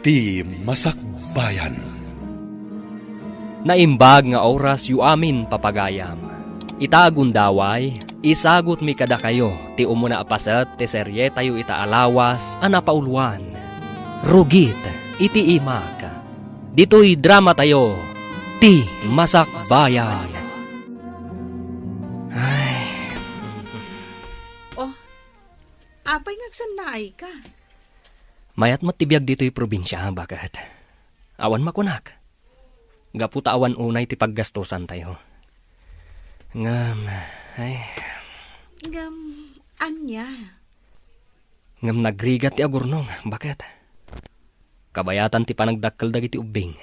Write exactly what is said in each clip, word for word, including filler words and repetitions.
Ti Masakbayan. Naimbag nga oras yo amin, papagayam. Ita a gundaway, isagutmi kadakayo ti umuna a paset ti serietayo ita a lawas a napauloan, Rugit iti Imak. Ditoy dramatayo, Ti Masakbayan. Ay. Oh, apay nga agsannaayka? Mayat met ti biag ditoy probinsia, baket. Awan makunak. Gapu ta awan unay ti paggastosantayo. Ngem, ay. Ngem, ania? Ngem nagrigat ti agurnong, baket. Kabayatan ti panagdakkel dagiti ubbing.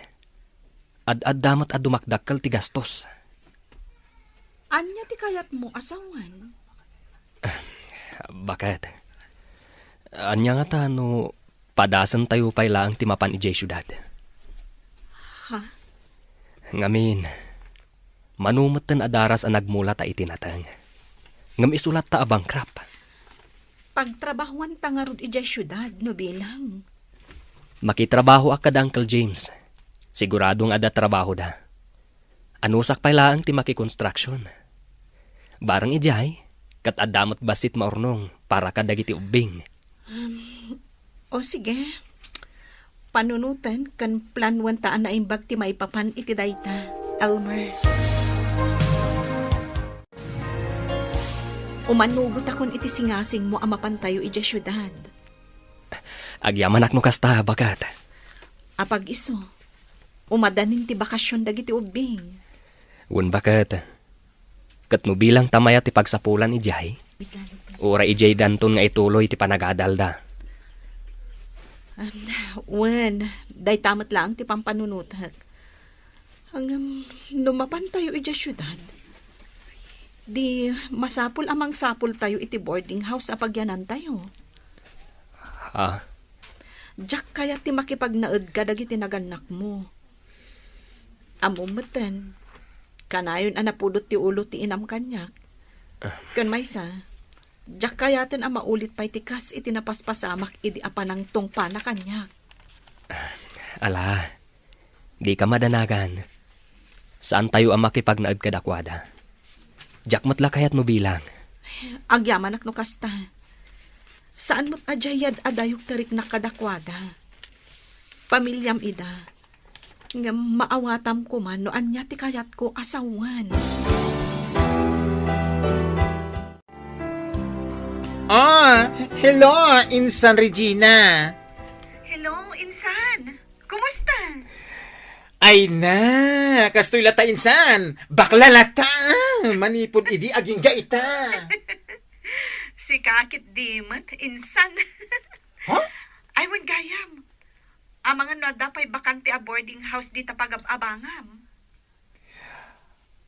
Ad-adda met a dumakdakkel ti gastos. Ania ti kayatmo a sawen? Baket. Ania ngata no padasentayo pay laeng ti mapan idiay siudad? Ha? Ngamin, mano metten a daras a nagmula ta iti nateng. Ngem isu latta a bankrupt. Pagtrabahoanta ngarud idiay siudad no bilang. Makitrabahoak kada Uncle James. Sigurado nga adda trabahoda. Anusak pay laeng ti makikonstruction. Bareng idiay, ket adda met bassit maurnong para kadagiti ubbing. Um, o sige. Panunoten ken planoenta a naimbag ti maipapan iti dayta, Elmer. Umanugotakon iti singasingmo a mapantayo idiay siudad. Agyamanak no kasta, baket. Apag-isu, umadanin ti bakasion dagiti ubbing. Wen, baket. Ket no bilang ta mayat ti pagsapulan idiay, uray idiay danton nga ituloy ti panagadalda. Am, wen, dayta met laeng ti pampanunotek. Ngem, no mapantayo idiay siudad, di masapul a mangsapultayo iti boarding house a pagyanantayo. Ha? Diak kayat ti makipagnaed kadagiti nagannakmo. Ammom metten, kanayon a napudot ti ulo ti inam kaniak. Ah. Ken maysa, diak kayaten a maulit pay ti kas iti napaspasamak idi a panangtungpana kaniak. Ala, dika madanagan. Saantayo a makipagnaed kadakuada. Diak met la kayat no bilang. Agyamanak no kasta. Saan met a diay yad-adayok ti riknak kadakuada. Pamiliam ida. Ngem maawatam koma no ania ti kayatko a sawen. Ah, hello, Insan Regina. Hello, Insan. Kumusta? Ay na, kastoy latta, Insan. Bakla latta, ah, manipud idi agingga ita. Sika ket di met, Insan. Ha? Ay, wen gayam. Amangan no adda pay bakante a boarding house dita pagab-abangam.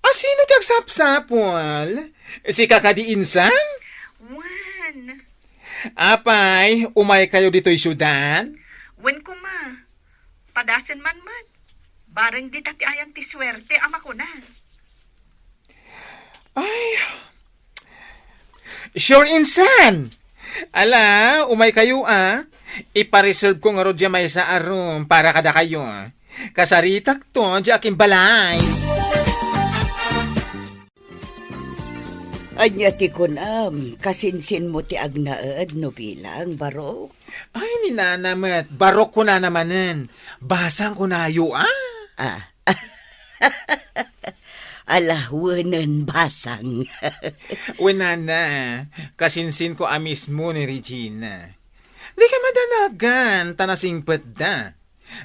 A sino ti agsapsapul? Sika kadi, Insan? Wen. Apay, umaykayo ditoy siudad? Wen koma. Padasen man met. Bareng dita ti ayan ti suerte a makuna. Ay. Sure, Insan. Ala, umaykayo, a. Ipareserve ko ngarud diay maysa a room para kadakayo. Kasaritakto diay akimbalay. Ania ti kunam, kasinsinmo ti agnaed no bilang, barok? Ay, ni nana met, barok kunana manen. Basang kunayo, a. Ah. Ala, wenen basang. Wen, nana, kasinsinko a mismo ni Regina. Dika madanagan, ta nasingpetda.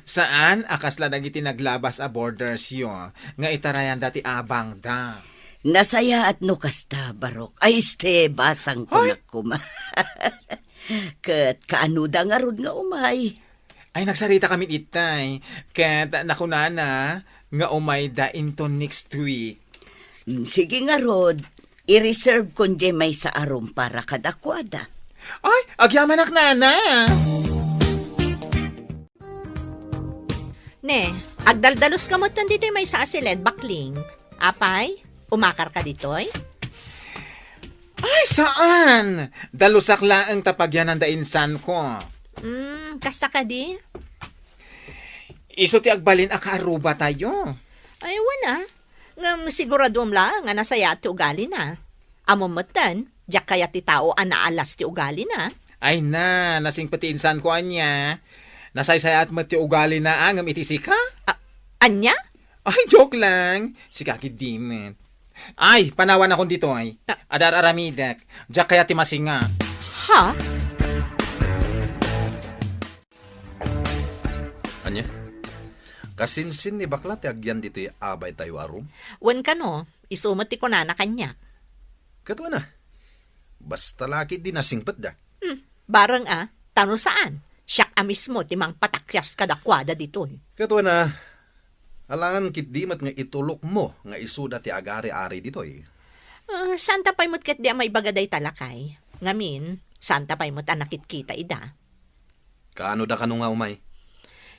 Saan a kasla dagiti naglabas a boardersyo nga itarayanda ti abangda. Nasayaat no kasta, barok. Ay, este, basang Ay! kunak koma. Ket kaanoda ngarud nga umay? Ay, nagsarita kami itay. Ket nakunana nga umayda inton next week. Mm, sige ngarud, i-reserve kon diay maysa a room para kadakuada. Ay, agyamanak, nana! Ne, agdaldalos ka met ditoy maysa a siled, bakling. Apay, umakar ka ditoy? Ay, saan! Dalusak laeng ta pagyananda insanko. Hmm, kasta kadi? Isu ti agbalin a kaarrubatayo. Ay, wen a. Ngem siguraduem laeng a nasayaat ti ugalina. Ammom metten, diak kayat ti tao a naalas ti ugalina. Ay na, nasingpet ti insanko ania. Nasaysayaat met ti ugalina, a, ngem iti sika? A-, ania? Ay, joke lang. Sika ketdi met. Ay, panawanakon ditoy. Ah. Adar-aramidek. Diak kayat ti masinga. Ha? Ania? Kasinsin ni bakla ti agyan ditoy abaytayo a room? Wen kano, isu met ti kunana kaniak. Ket wen a. Basta la ketdi nasingpetda. Hmm, bareng a, ta no saan, siak a mismo ti mangpatakyas kadakuada ditoy. Ket wen a, alangan ketdi met nga itulokmo nga isuda ti agari-ari ditoy. Ah, saanta pay met ketdi a maibaga dayta lakay. Ngamin, saanta pay met a nakitkita ida. Kaanoda kano nga umay?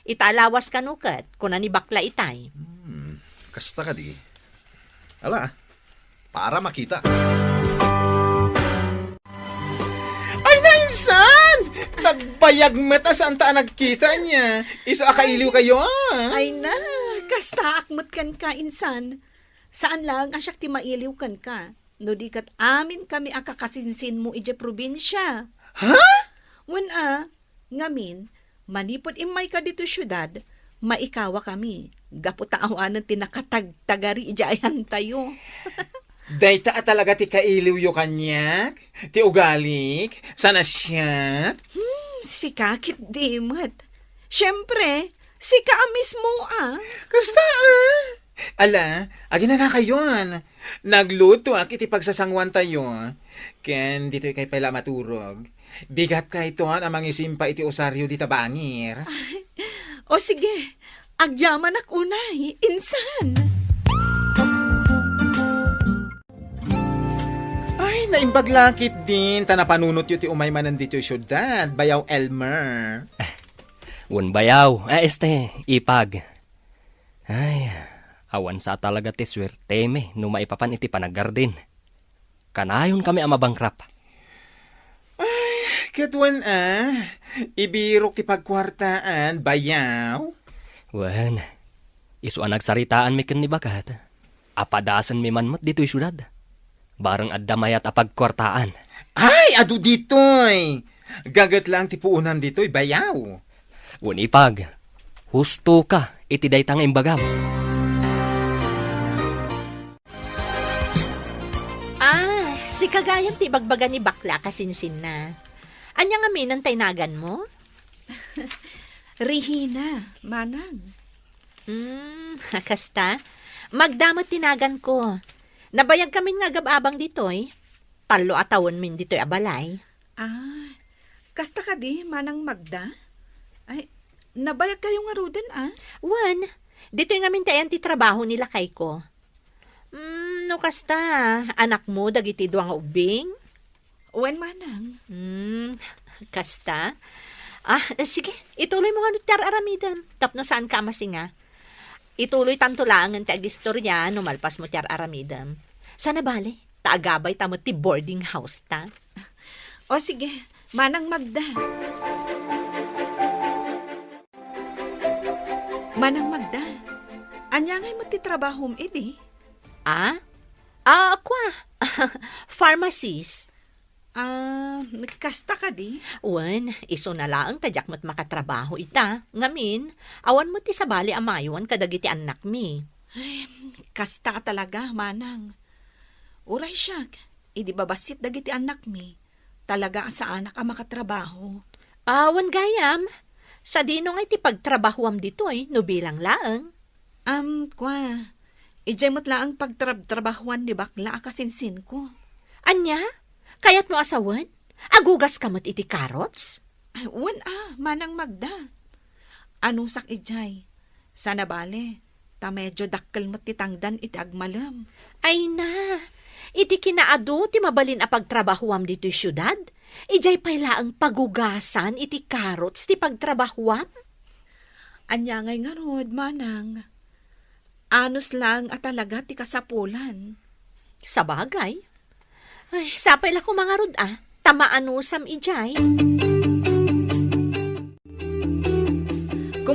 Ita a lawas kano ket, kuna ni bakla itay. Hmm, kasta kadi. Ala, para makita. Ay, nainsan! Nagbayag met a saanta a nagkita ania. Isu a kailiwkayo, a. Ay na, kastaak met kenka, insan. Saan laeng a siak ti mailiw kenka. No di ket amin kami a kakasinsinmo idiay probinsia. Ha? Wen a, ngamin, manipud immayka ditoy siudad, maikawa kami, gapu ta awanen ti nakatagtagari idiay ayantayo. Dayta a talaga ti kailiwyo kaniak, ti ugalik, saan a siak? Hmm, sika ketdi met. Siempre, sika a mismo a. Kasta a. Ala, aginanakayon. Naglutoak iti pagsasanguantayo. Ken ditoykay pay la maturog. Bigatkayton a mangisimpa iti usario dita bangir. O sige, agyamanak unay, insan. Ay, naimbag la ketdin ta napanunotyo ti umay manen ditoy siudad, Bayaw Elmer. Wen, Bayaw, a, este, Ipag. Ay, awan sa talaga ti suertemi no maipapan iti panagardin. Kanayon kami a mabankrupt. Ay, ket wen a, ibirok ti pagkuartaan, Bayaw. Wen, isu a nagsaritaanmi ken ni Bakat. Apadasenmi man met ditoy siudad. Bareng adda mayat a pagkuartaan. Ay, adu ditoy! Gaget laeng ti puonam ditoy, Bayaw. Wen, Ipag, husto ka iti dayta nga imbagam. Ah, sika gayam ti ibagbaga ni bakla a kasinsinna. Ania ngamin ti naganmo? Regina, manang. Hmm, kasta? Magda met ti naganko. Nabayagkamin nga agab-abang ditoy. Tallo a tawenmin ditoy a balay. Ah, kasta kadi, Manang Magda? Ay, nabayagkayo ngaruden, a? Wen, ditoy ngamin ti ayan ti trabaho ni lakayko. Hmm, no kasta, anakmo dagiti dua nga ubbing? Wen, manang. Hmm, kasta? Ah, sige, ituloymo ngano ti ar-aramidem tapno saanka a masinga. Ituloytanto laengen ti agistoria no malpasmo ti ar-aramidem. Sana bale, ta agabayta met ti boarding house ta. O sige, Manang Magda. Manang Magda, ania ngay met ti trabahom idi? Ah? Ah, kua? Pharmacist. Ah, kasta kadi? Wen, isuna laeng ta diak met makatrabaho ita. Ngamin, awan met ti sabali a maywan kadagiti annakmi. Ay, kasta a talaga, manang. Uray siak, idi babassit dagiti annakmi, talaga a saanak a makatrabaho. Awan gayam, sadino ngay ti pagtrabahoam ditoy no bilang laeng? Am, kua, idiay met laeng pagtrabtrabahoan ni bakla a kasinsinko. Ania? Kayatmo a sawen? Agugaska met iti carrots? Ay, wen a, Manang Magda. Anusak idiay. Sana bale, ta medio dakkel met ti tangdan iti agmalem. Ay na, iti kinaadu ti mabalin a pagtrabahoam ditoy siudad, idiay pay laeng pagugasan iti carrots ti pagtrabahoam? Ania ngay ngarud, manang? Anus laeng a talaga ti kasapulan. Sabagay. Ay, sapay la koma ngarud a, ta maanusam idiay.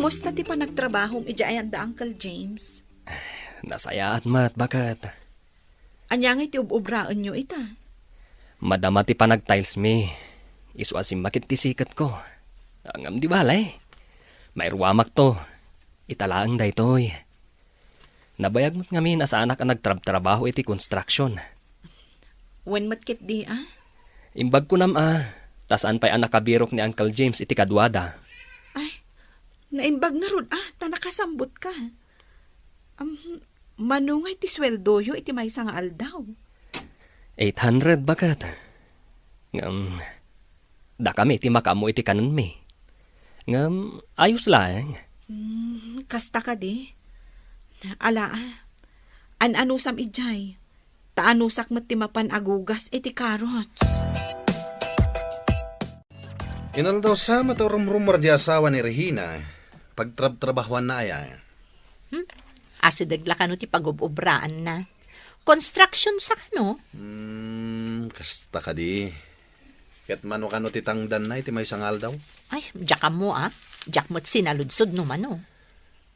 Kumusta ti panagtrabahom idiay ayan da Uncle James? Nasayaat met, baket. Ania ngay ti ub-ubraenyo ita? Madama ti panag-tiles mi. Isu a simmakit ti siketko. Ngem di bale. Mairuamakto. Ita laeng daytoy. Nabayag met ngamin a saanak a nagtrabtrabaho iti construction. Wen met ketdi, a? Imbag kunam a, ta saan pay a nakabirok ni Uncle James iti kaduada. Ay, naimbag ngarud a, ta nakasambutka. Am, mano ngay ti sueldoyo iti maysa nga aldaw? Eight hundred, baket. Ngem, dakami ti makaammo iti kanenmi. Ngem, ayos laeng. Hmm, kasta kadi? Ala, a. An-anusam idiay. Ta anusak met ti mapan agugas iti carrots. Inaldaw sa met a rumrummuar di asawa ni Regina, pagtrabtrabahuanna aya. Hmm? Asideg la kano ti pagub-ubraanna. Construction sa kano? Hmm, kasta kadi. Ket mano kano ti tangdanna iti maysa nga aldaw? Ay, diak ammo, a. Diak met sinaludsod no mano.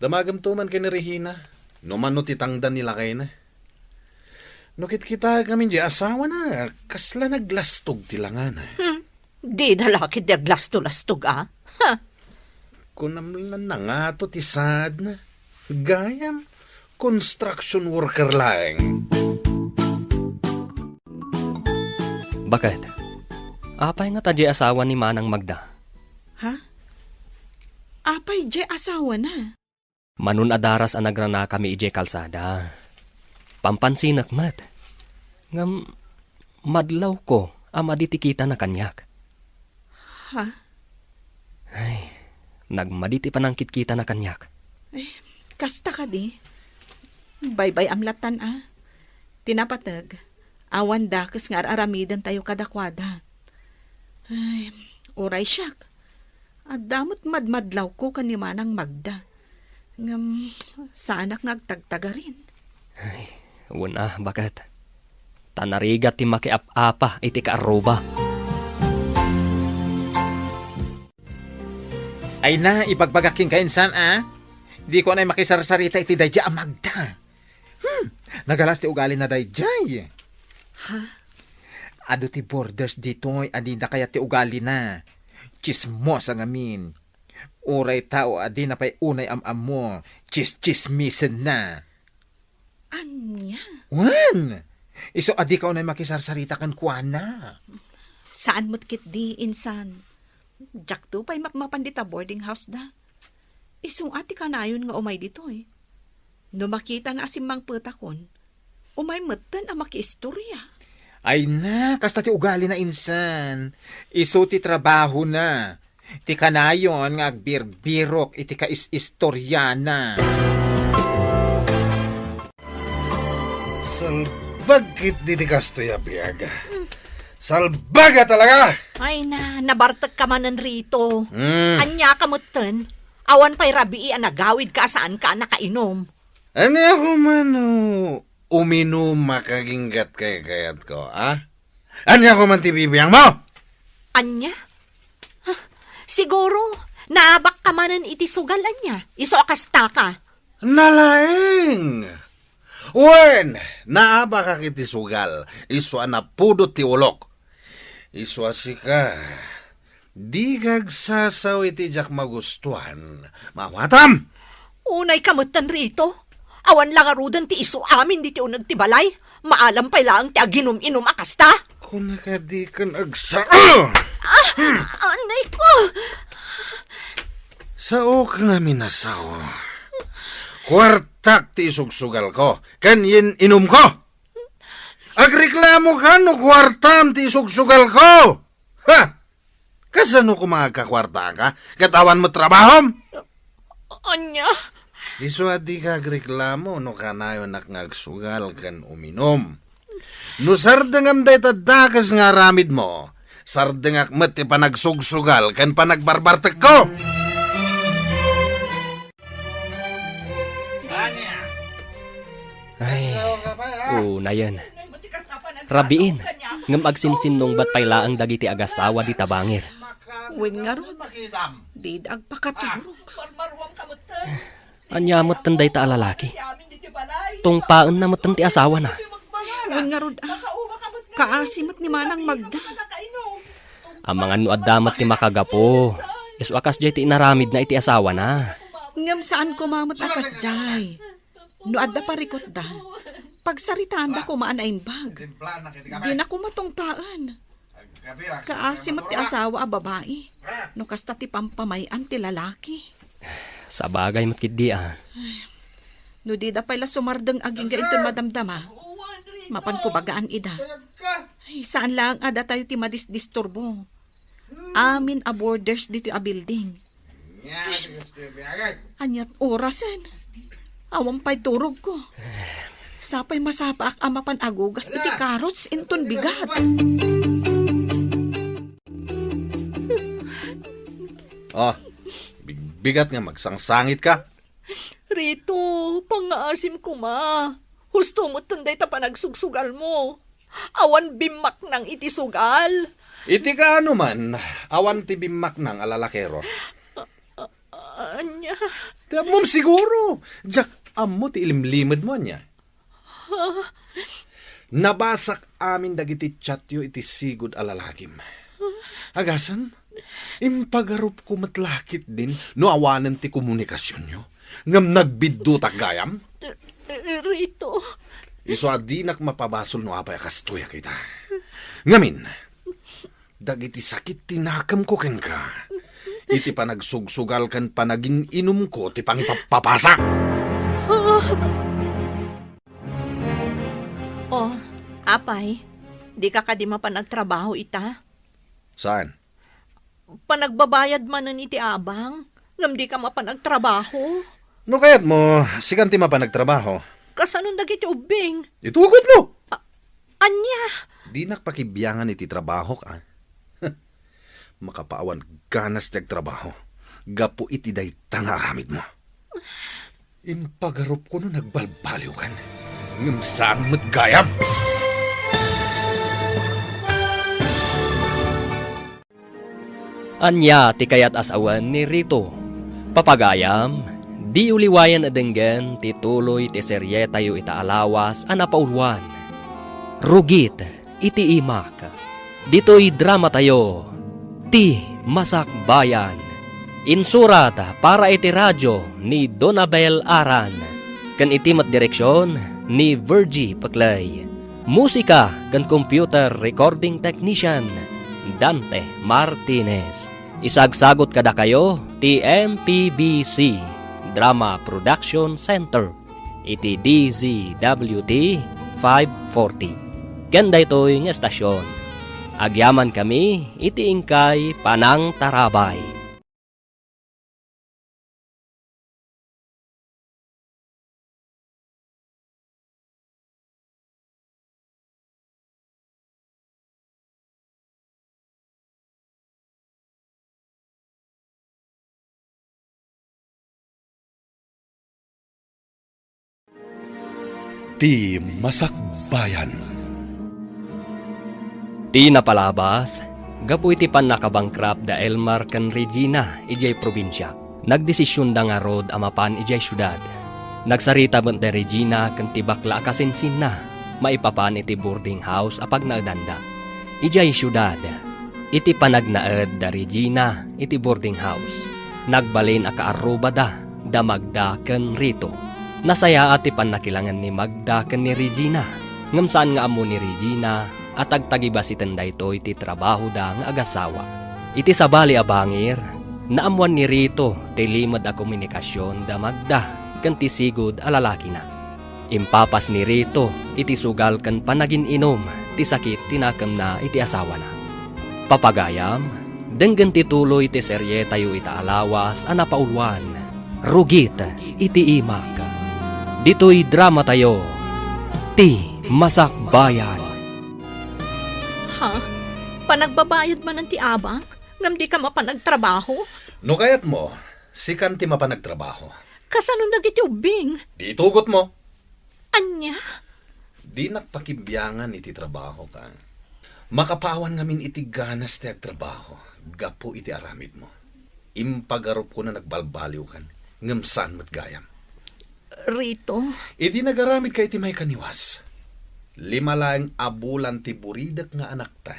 Damagem to man ken ni Regina, no mano ti tangdan ni lakayna. No kitkitaek ngamin di asawana, kasla naglastog ti langana. Hmm. Dida la ketdi aglasto-lastog, a. Ha? Kunam la nangato ti saadna. Gayam, construction worker laeng. Baket, apay ngata di asawa ni Manang Magda? Ha? Apay di asawana? Mano a daras a nagranakami idiay kalsada. Pampansinek met. Ngem madlawko a madi ti kitana kaniak. Ha? Ay, nagmadi ti panangkitkitana kaniak. Ay, kasta kadi? Baybay-am lattan a. Ti napateg, awan dakes nga ar-aramidentayo kadakuada. Ay, uray siak. Adda met madmadlawko ken ni Manang Magda. Ngem, saanak nga agtagtagarin. Ay, wen a, baket. Ta narigat ti makiap-apa iti kaarruba. Ay na, ibagbagak kenka insan, a. Diko unay makisarsarita iti daydiay a Magda. Hmm, nagalas ti ugalina daydiay. Ha? Adu ti borders ditoy a dida kayat ti ugalina. Tsismosa ngamin. Uray tao a dina pay unay am-ammo, tsistsismisenna. Ania? Wen! Isu a dika unay makisarsarita kenkuana. Saan met ketdi, insan. Diakto pay mapmapan dita boarding house da. Isu a ti kanayon nga umay ditoy. No makitana a simmangpetakon, umay metten a makiistoria. Ay na, kasta ti ugalina insan. Isu ti trabahona. Ti kanayon nga agbirbirok iti kais-istoriana. Salbag ketdi ti kastoy a biag. Salbag a talaga! Ay na, nabartekka manen, Rito. Mm. Ania ka metten? Awan pay rabii a nagawidka a saanka a nakainom. Ania ko man no uminum a kaginggat kaykayatko, a? Ania ko man ti bibiangmo? Ania? Huh, siguro, naabakka manen iti sugal ania? Isu a kastaka. Nalaeng! Wen, naabakak iti sugal, isu a napudot ti ulok. Isu a sika, dika agsasao iti diak magustuan. Maawatam! Unayka metten, Rito. Awan la ngaruden ti isu amin ditoy uneg ti balay. Maalam pay laeng ti aginum-inum a kasta. Kunaka dikan agsa-, Ah! Anay ko! Saok ngamin a sao. Kuartak ti isugsugalko ken yen-inumko. Agreklamoka no kuartam ti isugsugalko. Ha? Kasano koma agkakuartaka ket awan met trabahom? Ania? Isu a dika agreklamo no kanayonak nga agsugal ken uminum. No sardengam dayta dakes nga aramidmo, sardengak met ti panagsugsugal ken panagbarbartekko. Ay, unayen. Rabiin, ngem agsinsinnungbat pay laeng dagiti agasawa dita bangir. Wen ngarud, dida agpakaturog. Ania metten dayta a lalaki? Tungpaenna metten ti asawana. Wen ngarud, ah, kaasi met ni Manang Magda. Amangan no adda met ti makagapu, isu a kasdiay ti inaramidna iti asawana. Ngem saan koma met a kasdiay. No adda parikutda, pagsaritaanda koma a naimbag. Dina koma tungpaen. Kaasi met ti asawa a babai, no kasta ti pampamay-an ti lalaki. Sabagay met ketdi, a. No dida pay la sumardeng agingga inton madamdama, mapanko bagaan ida. Ay, saan laeng a datayo ti madisdisturbo. Amin a boarders ditoy a building. Aniat orasen? Awan pay turogko. Sapay masapaak a mapan agugas iti carrots inton bigat. Ah, bigbigat nga magsangsangit ka. Rito, pangngaasim koma. Husto metten dayta panagsugsugalmo. Awan bimmaknang iti sugal. Iti kaano man, awan ti bimmaknang a lalakero. A-, a-, ania? Ti ammom siguro. Diak ammo ti ilimlimedmo, ania? Ha? Nabasak amin dagiti chatyo iti sigud a lalakim. Agasem, impagarupko met la ketdin no awanen ti komunikasionyo. Ngem nagbiddutak gayam? Eh, eh, Rito. Isu a dinak mapabasol no apay a kastoyak ita. Ngamin, dagiti sakit ti nakemko kenka, iti panagsugsugal ken panagin-inumko ti pangipappapasak. Oh, apay, dika kadi mapan agtrabaho ita? Saan? Panagbabayad manen iti abang, ngem dika mapan agtrabaho. No kayatmo, sikan ti mapan agtrabaho. Kasanon dagiti ubbing? Itugotmo! A-, ania? Dinak pakibiangan iti trabahok, a. Makapaawan ganas ti agtrabaho gapu iti dayta nga aramidmo. Impagarupko no nagbalbaliwkan, ngem saan met gayam. Ania ti kayat a sawen ni Rito? Papagayam, diyo liwayan a denggen ti tuloy ti serietayo ita a lawas a napauluan, Rugit iti Imak. Ditoy dramatayo, Ti Masakbayan. Insurat para iti radio ni Donabel Aran, ken iti met direksion ni Virgie Peclay. Musika ken computer recording technician, Dante Martinez. Isagsagut kadakayo ti M P B C Drama Production Center iti D Z W T five forty. Ken daytoy nga estasion, agyamankami iti inkay panangtarabay. Ti Masakbayan. Ti napalabas, gapu iti pannakabankrupt da Elmar ken Regina idiay probinsia, nagdesisionda ngarud a mapan idiay siudad. Nagsarita met da Regina ken ti bakla a kasinsinna maipapan iti boarding house a pagnaedanda idiay siudad. Iti panagnaed da Regina iti boarding house, nagbalin a kaarrubada da Magda ken Rito. Nasayaat ti pannakilangen ni Magda ken ni Regina, ngem saan nga ammo ni Regina a tagtagibasiten daytoy ti trabahoda nga agasawa. Iti sabali a bangir, naammoan ni Rito ti limed a komunikasion da Magda ken ti sigud a lalakina. Impapas ni Rito iti sugal ken panagin-inum ti sakit ti nakemna iti asawana. Papagayam, denggen ti tuloy ti serietayo ita a lawas a napauluan, Rugit iti Imak. Ditoy dramatayo, Ti Masakbayan. Ha? Panagbabayad manen ti abang? Ngem dika mapan agtrabaho? No kayatmo, sikan ti mapan agtrabaho. Kasano dagiti ubbing? Di itugotmo. Ania? Dinak pakibiangan iti trabahok. Makapaawan ngamin iti ganas ti agtrabaho gapu iti aramidmo. Impagarupko no nagbalbaliwkan. Ngem saan met gayam. Rito. Idi nagaramidka iti maikaniwas, lima laeng a bulan ti buridek nga anakta,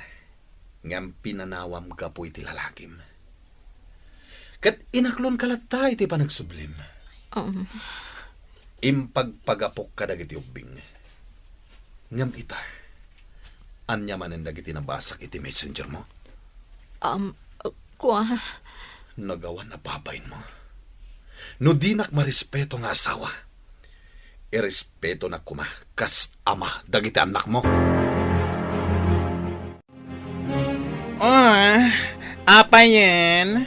ngem pinanawam gapu iti lalakim. Ket inaklonka latta iti panagsublim. Um. Impagpagapok kadagiti ubbing. Ngem ita, ania manen dagiti nabasak iti messenger mo? Um, kua. Nagawan a babain mo. No dinak marespeto nga asawa, irespetonak koma kas ama dagiti annakmo. Ah, apayen?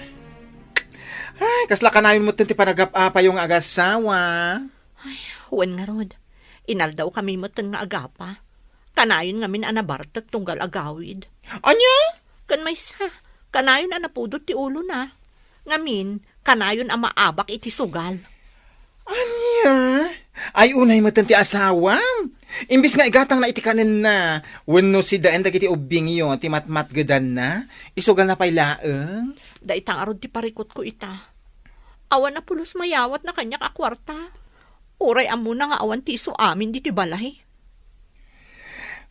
Ay, kasla kanayon metten ti panagap-apayo nga agasawa. Ay, wen ngarud. Inaldawkami metten nga agapa. Kanayon ngamin a nabartek tunggal agawid. Ania? Ken maysa, kanayon a napudot ti ulona. Ngamin, kanayon a maabak iti sugal. Ania? Ay, unay metten ti asawam. Imbes nga igatangna iti kanenna, wenno sidaen dagiti ubbingyo ti matmatgedanna, isugalna pay laeng. Dayta ngarud ti parikutko ita. Awan a pulos mayawatna kaniak a kuarta. Uray ammona nga awan ti isu amin diti balay.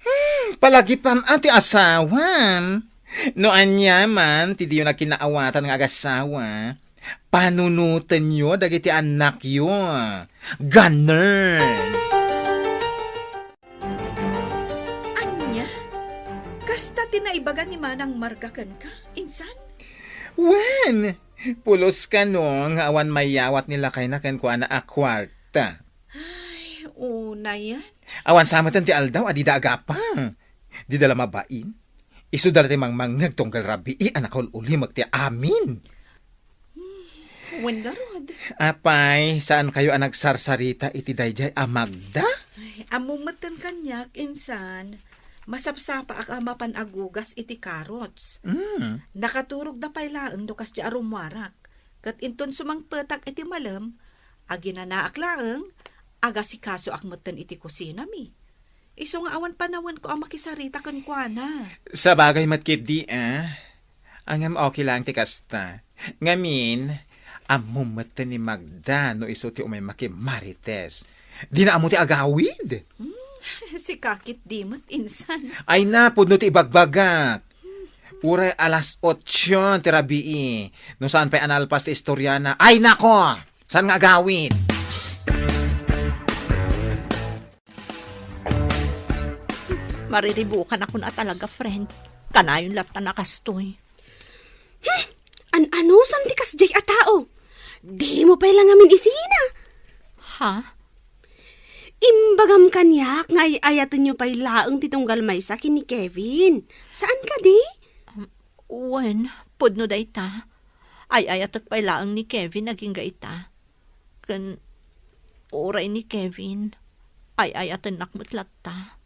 Hmm, palagipam a ti asawam. No ania man ti diyo nagkinaawatan nga agasawa, panunotenyo dagiti annakyo. Ganern! Ania? Kasta ti naibaga ni Manang Marga kenka, insan? Wen, pulos kano nga awan mayawat ni lakayna kenkuana a kuarta. Ay, unayen. Awan sa metten ti aldaw a dida agapa. Dida la mabain. Isuda la ti mangmangngeg tunggal rabii a nakaul-ulimek ti amin. Hmm, wen ngarud. Apay, saankayo a nagsarsarita iti daydiay a Magda? Ay, ammom metten kaniak, insan. Masapsapaak a mapan agugas iti carrots. Mm. Nakaturogda pay laeng no kasdi a rummuarak. Ket inton sumangpetak iti malem, aginanaak laeng, agasikasoak metten iti kusinami. Isu nga awan panawenko a makisarita kenkuana. Sabagay met ketdi, a. Ngem okay laeng ti kasta. Ngamin, ammom metten ni Magda no isu ti umay makimarites. Dina ammo ti agawid. Hmm, sika ketdi met, insan. Ay na, pudno ti ibagbagak. Uray alas otso ti rabii. No saan pay a nalpas ti istoriana. Ay nako! Saan nga agawid? Mariribukanakon a talaga, friend. Kanayon latta a kastoy. Hmm! An-anusan ti kasdiay a tao? Dimo pay la ngamin isina. Ha? Imbagam kaniak nga ay-ayatenyo pay laeng ti tunggal maysa ken ni Kevin. Saan kadi? Um, wen, pudno dayta. Ay-ayatek pay laeng ni Kevin agingga ita. Ken uray ni Kevin, ay-ayatennak met latta.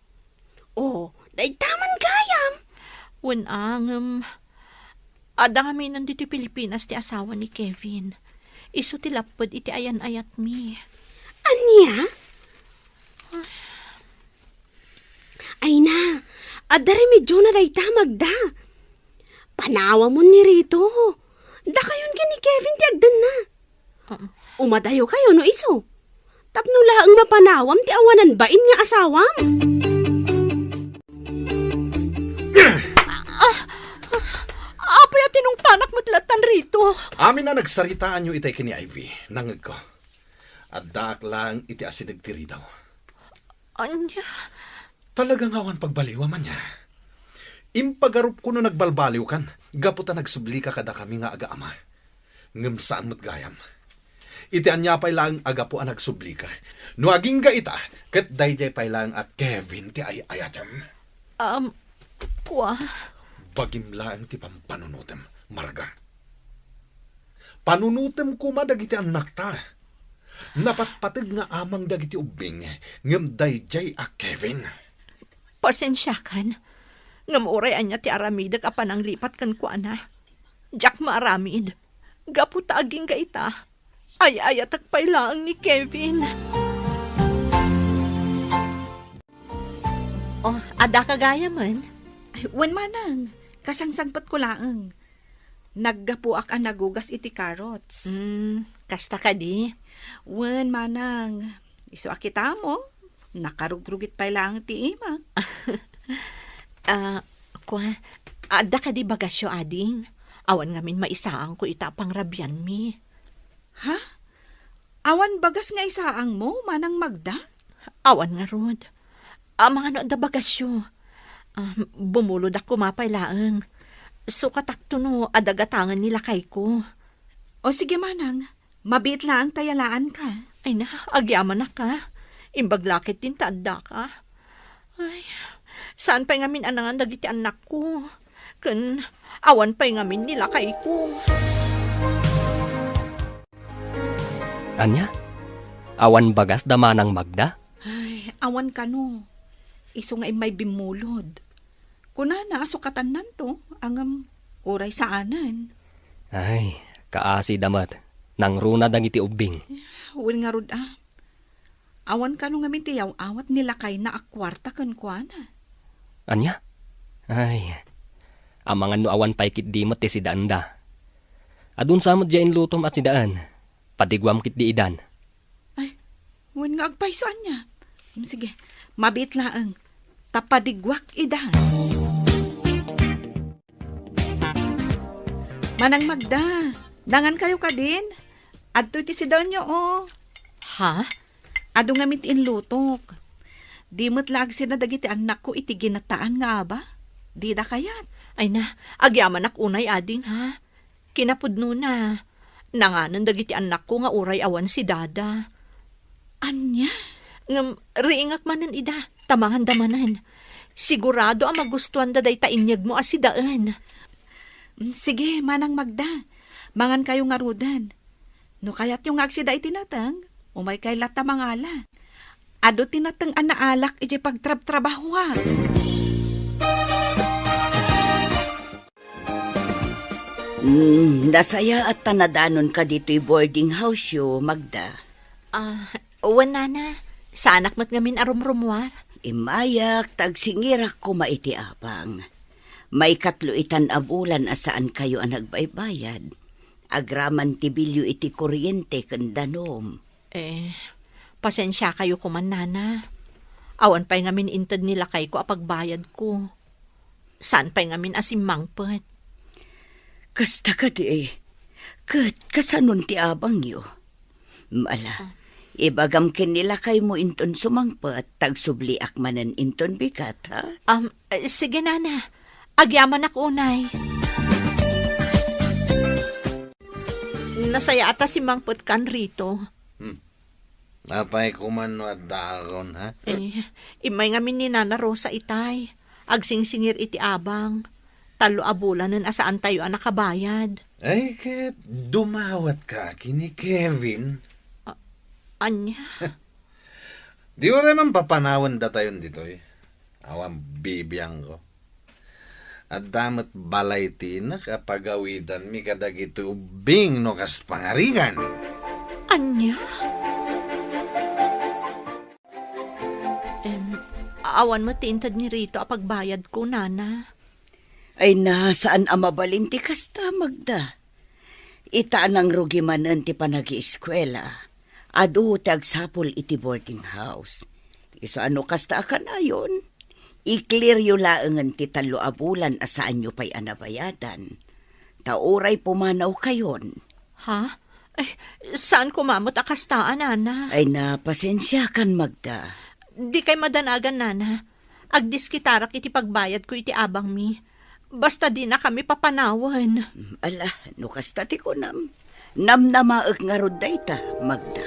Oh, dayta man gayam. Wen a, ngem, adda ngaminen ditoy Pilipinas ti asawa ni Kevin. Isu ti lapped iti ayan-ayatmi. Ania? Ay na, adda remedyona dayta, Magda. Panawamon ni Rito. Dakayon ken ni Kevin ti agdanna. Ah. Umadayokayo no isu. Tapno laeng mapanawam ti awanan bain nga asawam. Ah, ah, apay a tinungpanak met lattan, Rito? Amin a nagsaritaanyo itay ken ni Ivy, nangngegko. Addaak laeng iti asideg ti ridaw. Ania? Talaga nga awan pagbaliwam, ania? Impagarupko no nagbalbaliwkan gapu ta nagsublika kadakami nga agaama. Ngem saan met gayam. Iti ania pay laeng a gapu a nagsublika. No agingga ita, ket daydiay pay laeng a Kevin ti ay-ayatem. Um, kua? Bagim laeng ti pampanunotem, Marga. Panunotem koma dagiti annakta. Napatpateg nga amang dagiti ubbing, ngem daydiay a Kevin. Pasensiakan, ngem uray ania ti aramidek a pananglipat kenkuana, diak maaramid. Gapu ta agingga ita, ay-ayatek pay laeng ni Kevin. Oh, adda ka gayamen? Ay, wen manang, kasangsangpetko laeng. Naggapuak a nagugas iti carrots. Mm, Kasta kadi? Wen, manang. Isu a kitamo, nakarugrugit pay laeng ti imak. Ah, kua, adda kadi bagasyo, ading? Awan ngamin maisaangko ita a pangrabianmi. Ha? Awan bagas nga isaangmo, Manang Magda? Awan ngarud. Amangan no adda bagasyo. Ah, bumulodak koma pay laeng. Sukatakto no adda gatangen ni lakayko. O sige, manang. Mabiit laeng ta yalaanka. Ay na, agyamanak, a. Imbag la ketdin ta addaka. Ay, saan pay ngamin a nangan dagiti annakko? Ken awan pay ngamin ni lakayko. Ania? Awan bagas da Manang Magda? Ay, awan kano. Isu nga immay bimmulod. Kunana a sukatannanto, ngem uray saanen. Ay, kaasida met. Nangruna dagiti ubbing. Wen ngarud a. Awan kano ngamin ti yaw-awat ni lakayna a kuarta kenkuana. Ania? Ay, amangan no awan pay ketdi met ti sidaenda. Adun sa met diay inlutom a sidaen. Padiguam ketdi idan. Ay, wen nga agpayso ania. Mm, sige, mabiit laeng. Ta padiguak idan. Manang Magda, nangankayo kadin? Adtoy ti sidaenyo, o. Ha? Adu ngamin ti inlutok. Di met la agsina dagiti annakko iti ginataan nga aba? Dida kayat? Ay na, agyamanak unay, ading, ha? Kinapudnona, nanganen dagiti annakko nga uray awan si Dada. Ania? Ngem riingak manen ida, ta manganda manen. Sigurado a magustuanda dayta inyegmo a sidaen. Mm, sige, Manang Magda. Mangankayo ngaruden. No kayatyo nga agsida iti nateng, umaykay latta mangala. Adu ti nateng a naalak idiay pagtrabtrabahoak. Mm, nasayaat ta nadanonka ditoy boarding house-yo, Magda. Ah, wen, nana. Saanak met ngamin a rumrumuar. Immayak ta agsingirak koma iti abang. Maikatlo itan a bulan a saankayo a nagbaybayad. Agraman ti bilyo iti kuryente ken danum. Eh, pasensiakayo koman, nana. Awan pay ngamin inted ni lakayko a pagbayadko. Saan pay ngamin a simmangpet. Kasta kadi, ket kasanon ti abangyo? Ala, ibagam ken ni lakaymo inton sumangpet, ta agsubliak manen inton bigat, ha? Um, eh, sige, nana. Agyamanak unay. Nasayaat a simmangpetkan, Rito. Hmm. Apay koman no addaakon, ha? Eh, immay ngamin ni Nana Rosa itay. Agsingsingir iti abang. Tallo a bulanen a saantayo a nakabayad. Ay, ket dumawatka ken ni Kevin. A-, ania? Di uray man papanawen datayon ditoy. Awan bibiangko. Adda met balay ti inak a pagawidanmi kadagiti ubbing no kas pangarigan. Ania? Em, awan met ti inted ni Rito a pagbayadko, nana. Ay na, saan a mabalin ti kasta, Magda. Ita a nangrugi manen ti panagieskuela, adu ti agsapul iti boarding house. Isu a no kasta a kanayon, i-clearyo laengen ti tallo a bulan a saanyo pay a nabayadan. Ta uray pumanawkayon. Ha? Ay, saan koma met a kasta, nana. Ay na, pasensiakan, Magda. Dikay madanagan, nana. Agdiskitarak iti pagbayadko iti abangmi. Basta dinakami papanawen. Ala, no kasta ti kunam, namnamaek ngarud dayta, Magda.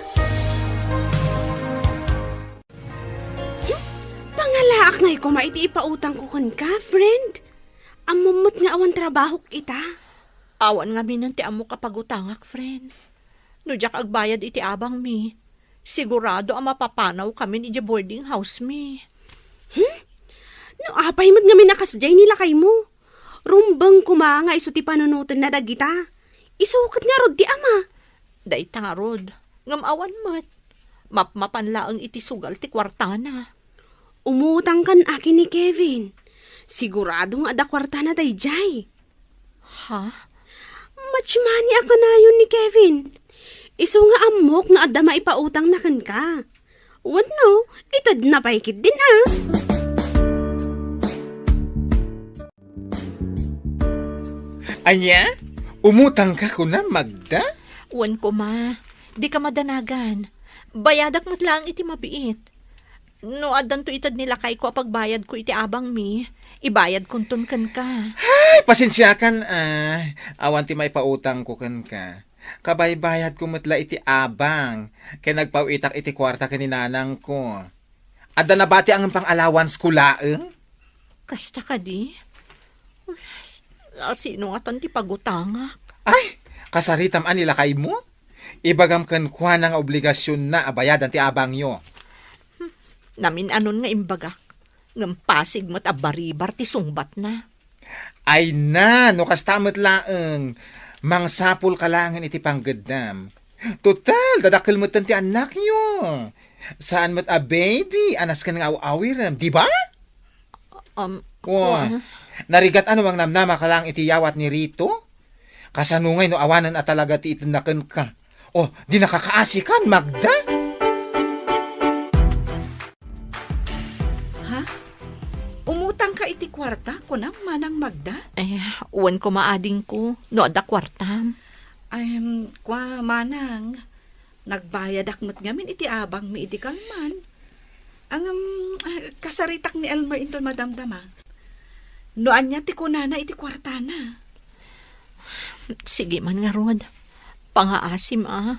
Pangalaak ngay koma iti ipautangko kenka, friend. Ammom met nga awan trabahok ita. Awan ngaminen ti ammok a pagutangak, friend. No diak agbayad iti abangmi, sigurado a mapapanawkamin idiay boarding house mi. Hmm? No apay met ngamin a kasdiay ni lakaymo? Rumbeng koma nga isu ti panunotenna dagita. Isu ket ngarud ti ama. Dayta ngarud, ngem awan met. Mapmapan laeng iti sugal ti kuartana. Umutangkan a ken ni Kevin. Sigurado nga adda kuartana daydiay. Ha? Much money a kanayon ni Kevin. Isu nga ammok nga adda maipautangna kenka. Wenno, itedna pay ketdin a. Ania? Umutangka kunam, Magda? Wen koma, dika madanagan. Bayadak met laeng iti mabiit. No addanto ited ni lakayko a pagbayadko iti abangmi, ibayadkonton kenka. Ay, pasensiakan a. Awan ti maipautangko kenka. Kabaybayadko met la iti abang, ken nagpaw-itak iti kuarta ken ni nanangko. Adda nabati a ngem pang-allowance-ko laeng? Kasta kadi? A, sino ngatan ti pagutangak? Ay, kasaritam a ni lakaymo? Ibagam kenkuana nga obligasionna a bayadan ti abangyo. Hmm, namin-anon nga imbagak, ngem pasig met a baribar ti sungbatna. Ay na, no kasta met laeng, mangsapulka laengen iti panggeddam. Total, dadakkel metten ti annakyo. Saan met a baby a nasken nga aw-awirem, di ba? Um, Wa, wa. Narigat a no mangnamnamaka laeng iti yawat ni Rito? Kasano ngay no awanen a talaga ti itedna kenka? O, dinaka kaasikan, Magda? Ha? Umutangka iti kuarta, kunam, Manang Magda? Eh, wen koma, adingko, no adda kuartam. Ay, em, kua, Manang, nagbayadak met ngamin iti abangmi idi kalman. Ngem, ah, kasaritak ni Elmer inton madamdama. No ania ti kunana iti kuartana? Sige man ngarud. Pangaasim a.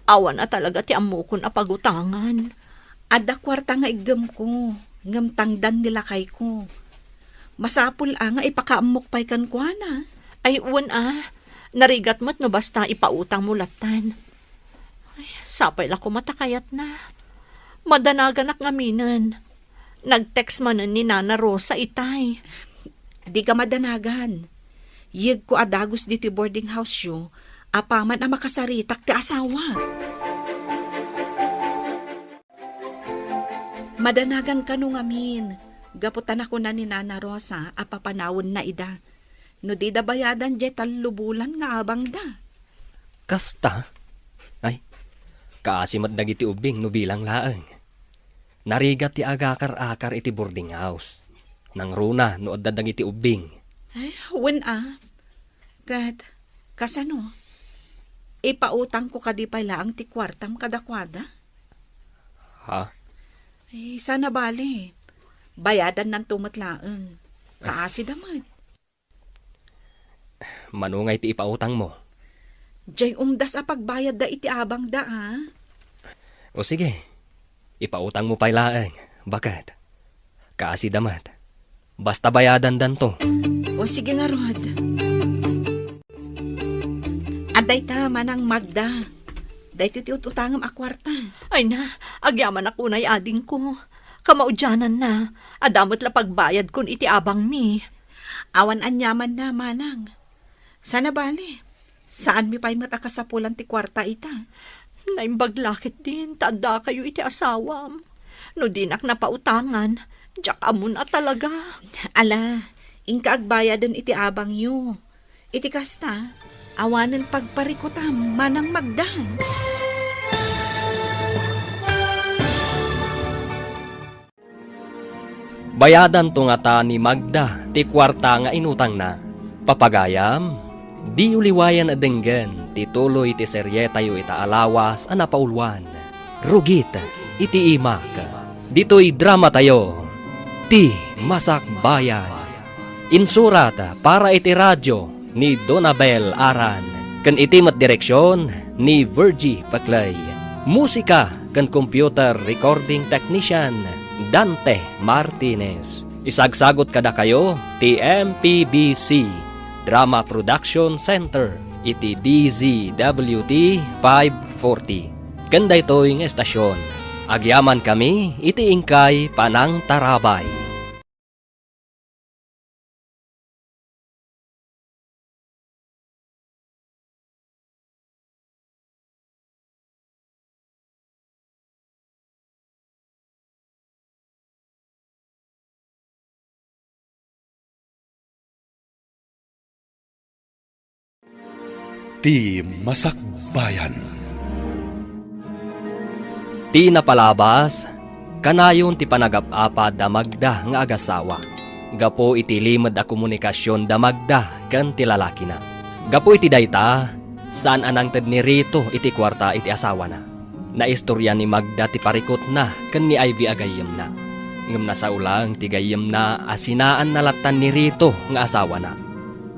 Awan a talaga ti ammokon a pagutangan. Adda kuarta nga iggemko, ngem tangdan ni lakayko. Masapul a nga ipakaammok pay kenkuana. Ay, wen a. Narigat met no basta ipautangmo lattan. Ay, sapay la koma ta kayatna. Madanaganak ngaminen. Nag-text manen ni Nana Rosa itay. Dika madanagan. Yegko a dagus ditoy boarding house-yo, apaman a makasaritak ti asawa. Madanagan kano ngamin, gapu ta nakuna ni Nana Rosa a papanawenna ida. No dida bayadan diay tallo bulan nga abangda. Kasta? Ay, kaasi met dagiti ubbing no bilang laeng. Narigat ti agakar-akar iti boarding house. Nangruna no adda dagiti ubbing. Ay, wen a. Ket, kasano? Ipautangko kadi pay laeng ti kuartam kadakuada? Ha? Ay, saan a bale. Bayadannanto met laeng. Kaasida met. Mano ngay ti ipautangmo? Diay umdas a pagbayadda iti abangda, a? O sige, ipautangmo pay laeng, baket. Kaasida met. Basta bayadandanto. O sige ngarud. Adda ita, Manang Magda. Daytoy ti ut-utangem a kuarta. Ay na, agyamanak unay, adingko. Kamaudiananna, adda met la pagbayadkon iti abangmi. Awan aniamanna, Manang. Saan a bale, saanmi pay met a kasapulan ti kuarta ita. Naimbag la ketdin ta addakayo iti asawam. No dinak napautangan, diak ammon a talaga. Ala, inka agbayaden iti abangyo. Iti kasta, awanen pagparikutam, Manang Magda. Bayadanto ngata ni Magda ti kuarta nga inutangna. Papagayam, diyo liwayan a denggen ti tuloy ti serietayo ita a lawas a napauluan, Rugit iti Imak. Ditoy dramatayo, Ti Masakbayan. Insurat para iti radio ni Donabel Aran, ken iti met direksion ni Virgie Paclay. Musika ken computer recording technician, Dante Martinez. Isagsagot kadakayo ti M P B C Drama Production Center iti D Z W T five forty. Ken daytoy nga estasion, agyamankami iti inkay panangtarabay. Ti Masakbayan. Ti napalabas, kanayon ti panagap-apa da Magda nga agasawa gapu iti limed a komunikasion da Magda ken ti lalakina. Gapu iti dayta, saan a nangted ni Rito iti kuarta iti asawana. Naistorya ni Magda ti parikutna ken ni Ivy a gayyemna. Ngem nasao laeng ti gayyemna a sinaanna lattan ni Rito nga asawana.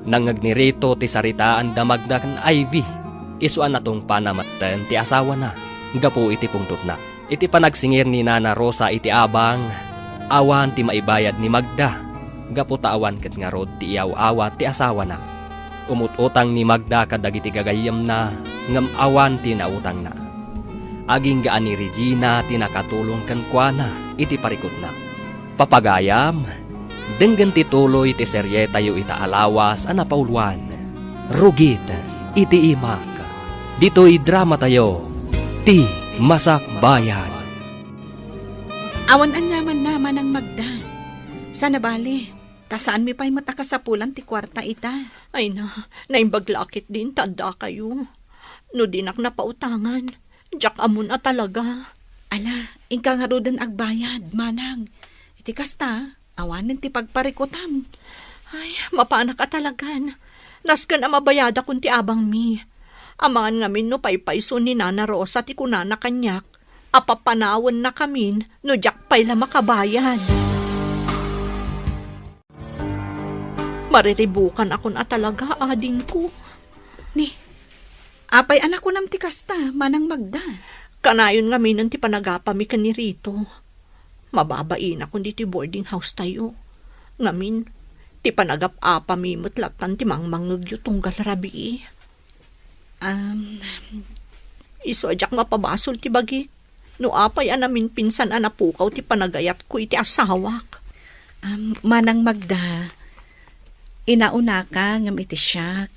Nangngeg ni Rito ti saritaan da Magda ken Ivy, isu a natungpana metten ti asawana gapu iti pungtotna. Iti panagsingir ni Nana Rosa iti abang, awan ti maibayad ni Magda, gapu ta awan ket ngarud ti iyaw-awat ti asawana. Umut-utang ni Magda kadagiti gagayyemna, ngem awan ti nautangna. Agingga a ni Regina ti nakatulong kenkuana iti parikutna. Papagayam, denggen ti tuloy ti serietayo ita a lawas a napauluan, Rugit iti Imak. Ditoy dramatayo, Ti Masakbayan. Awan aniamanna, Manang Magda. Saan a bale, ta saanmi pay met a kasapulan ti kuarta ita. Ay na, naimbag la ketdin ta addakayo. No dinak napautangan, diak ammon a talaga. Ala, inka ngaruden agbayad, Manang. Iti kasta, awanen ti pagparikutam. Ay, mapanak a talagan. Nasken a mabayadakon ti abangmi. Amangan ngamin no paypayso ni Nana Rosa ti kunana kaniak a papanawennakamin no diak pay la makabayad. Mariribukanakon a talaga, adingko. Ni, apay a nakunam ti kasta, Manang Magda? Kanayon ngaminen ti panagapami ken ni Rito. Mababainakon ditoy boarding house tayo. Ngamin, ti panagap-apami met lattan ti mangmangngegyo tunggal rabii. Um, Isu a diak mapabasol ti bagik no apay a naminpinsan a napukaw ti panagayatko iti asawak. Um, Manang Magda, inaunaka ngem iti siak.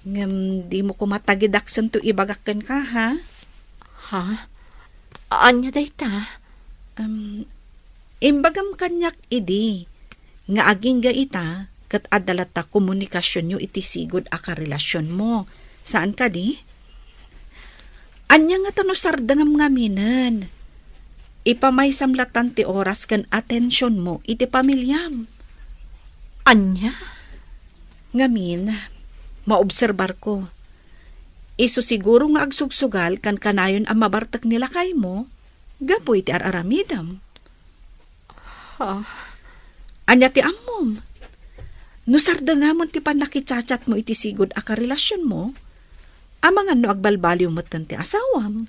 Ngem dimo koma tagidaksen ti ibagak kenka, ha? Ha? Ania dayta? Um, imbagam kaniak idi nga agingga ita ket adda latta komunikasionyo iti sigud a karelasionmo. Saan kadi? Ania ngata no sardengam ngaminen? Ipamaysam lattan ti oras ken atensionmo iti pamiliam. Ania? Ngamin, maobserbarko. Isu siguro nga agsugsugal kankanayon a mabartek ni lakaymo gapu iti ar-aramidem. Ah. Ania ti ammom? No sardengamon ti pannakichatchatmo iti sigud a karelasionmo, amangan no agbalbaliw metten ti asawam.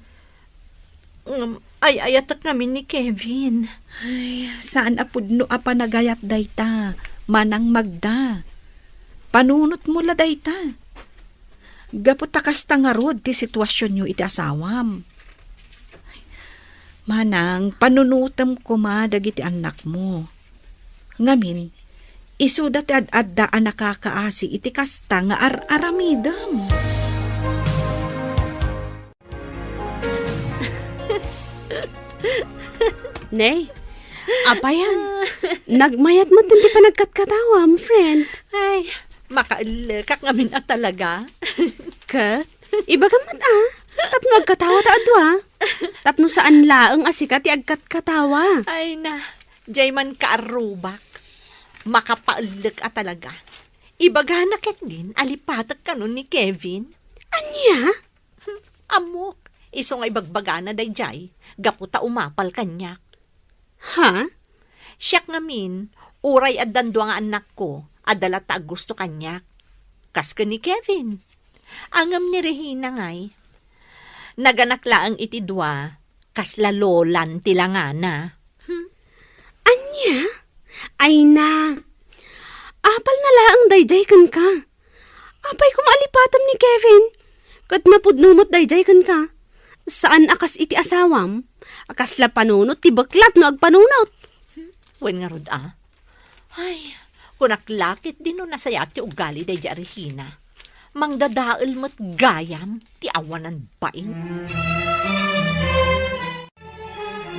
Ngem, ay-ayatek ngamin ni Kevin. Ay, saan a pudno a panagayat dayta, Manang Magda. Panunotmo la dayta. Gapu ta kasta ngarud ti situasionyo iti asawam. Manang, panunotem koma dagiti annakmo. Ngamin, isuda ti ad-adda a nakakaasi iti kasta nga ar-aramidem. Nay, apayan, nagmayat met ti panagkatkatawam, friend. Ay, makaellekak ngamin a talaga. Ket, ibagam met a, tapno agkatawa ta a dua. Tapno saan laeng a sika ti agkatkatawa. Ay na, jay man kaarrubak. Makapaellek a talaga. Ibagana ketdin a lipatek kano ni Kevin. Ania? Ammok, isu nga ibagbagana daydiay, gapu ta umapal kaniak. Ha? Siak ngamin, uray addan dua nga annakko, adda latta a gusto kaniak. Kas ken ni Kevin. Ngem ni Regina ngay, naganak laeng iti dua, kasla lolan ti langana. Hmm? Ania? Ay na, apalna laeng daydiay kenka. Apay koma a lipatem ni Kevin? Ket napudno met daydiay kenka. Saan a kas iti asawam, a kasla panunot ti beklat no agpanunot. Wen ngarud a? Ay, kunak la ketdin no nasayaat ti ugali daydiay a Regina. Mangdadael met gayam ti awanan bain.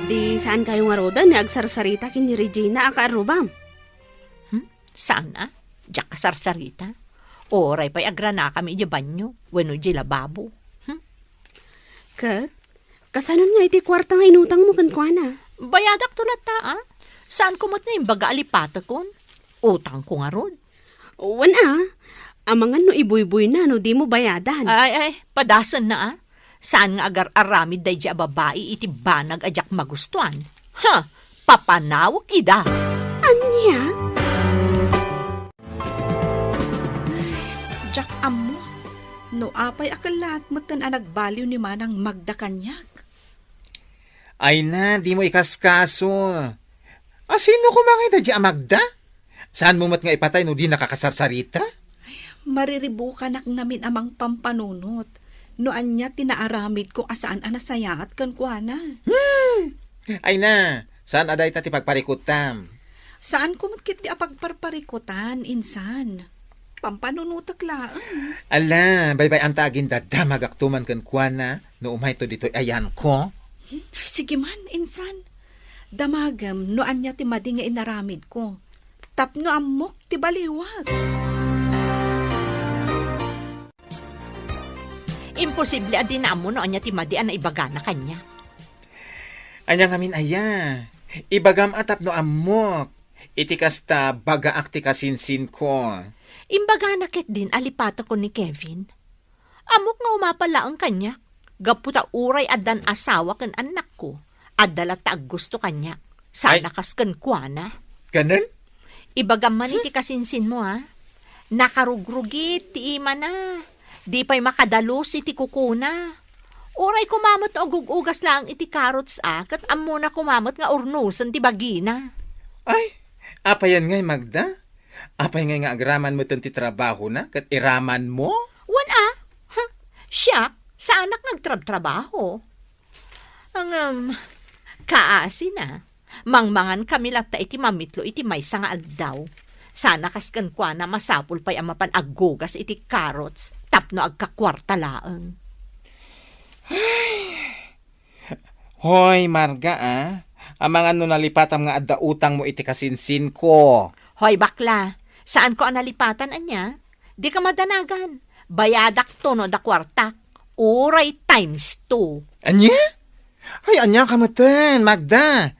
Di saan kayo ngaruden nga agsarsarita ken ni Regina a kaarrubam? Hmm? Saan a? Diak kasarsarita. Uray pay agranakami idiay banyo wenno idiay lababo. Hmm? Ket, Kasano nga iti kuarta nga inutangmo kenkuana? Bayadakto latta, a. Saanko met nga imbaga a lipatekon? Utangko ngarud. Wen a, amangan no ibuybuyna no dimo bayadan. Ay, ay, padasenna, a. Saan nga agar-aramid daydi a babai iti banag a diak magustuan? Ha! Papanawek ida! Ania? Diak ammo no apay a kellaat metten a nagbaliw ni Manang Magda kaniak. Ay na, dimo ikaskaso. A, sino koma ngay daydi a Magda? Saanmo met nga ipatay no dinaka kasarsarita? Mariribukanak ngamin a mangpampanunot no ania ti naaramidko a saan a nasayaat kenkuana. Hmm! Ay na, saan a dayta ti pagparikutam? Saanko met ketdi a pagparparikutan, insan. Pampanunotek laeng. Ala, baybay-anta agin dadamagakto man kenkuana no umayto ditoy ayanko. Sige man, insan. Damagem no ania ti madi nga inaramidko. Tapno ammok ti baliwak. Imposible a dina ammo no ania ti madi a naibagana kaniak. Ania ngamin aya? Ibagam a tapno ammok. Iti kasta, bagaak ti kasinsinko. Imbagana ketdin a lipatekon ni Kevin. Ammok nga umapal laeng kaniak. Gapu ta uray addan asawa ken annakko, adda latta aggusto kaniak. Sana Ay. Kas kenkuana. Kanen? Ibagam man iti kasinsinmo, a. Nakarugrugit ti imana. Di pay makadalus iti kukuna. Uray koma met no agug-ugas laeng iti carrots, a, ket ammona koma met nga urnosen ti bagina. Ay, apayan ngay, Magda? Apay ngay nga agraman metten ti trabahona ket iramanmo? Wen a. Ha? Siak, saanak nga agtrabtrabaho. Ngem, kaasina, mangmangan kami latta iti mamitlo iti maysa nga aldaw. Sana kas kenkuana masapul pay a mapan aggugas iti carrots tapno agkakuarta laeng. Hoy, Marga, a. Amangan no nalipatam nga adda utangmo iti kasinsinko. Hoy, bakla, saanko a nalipatan, ania? Dika madanagan. Bayadakto no adda kuartak. Uray times two. Ania? Ay, ania ka metten, Magda?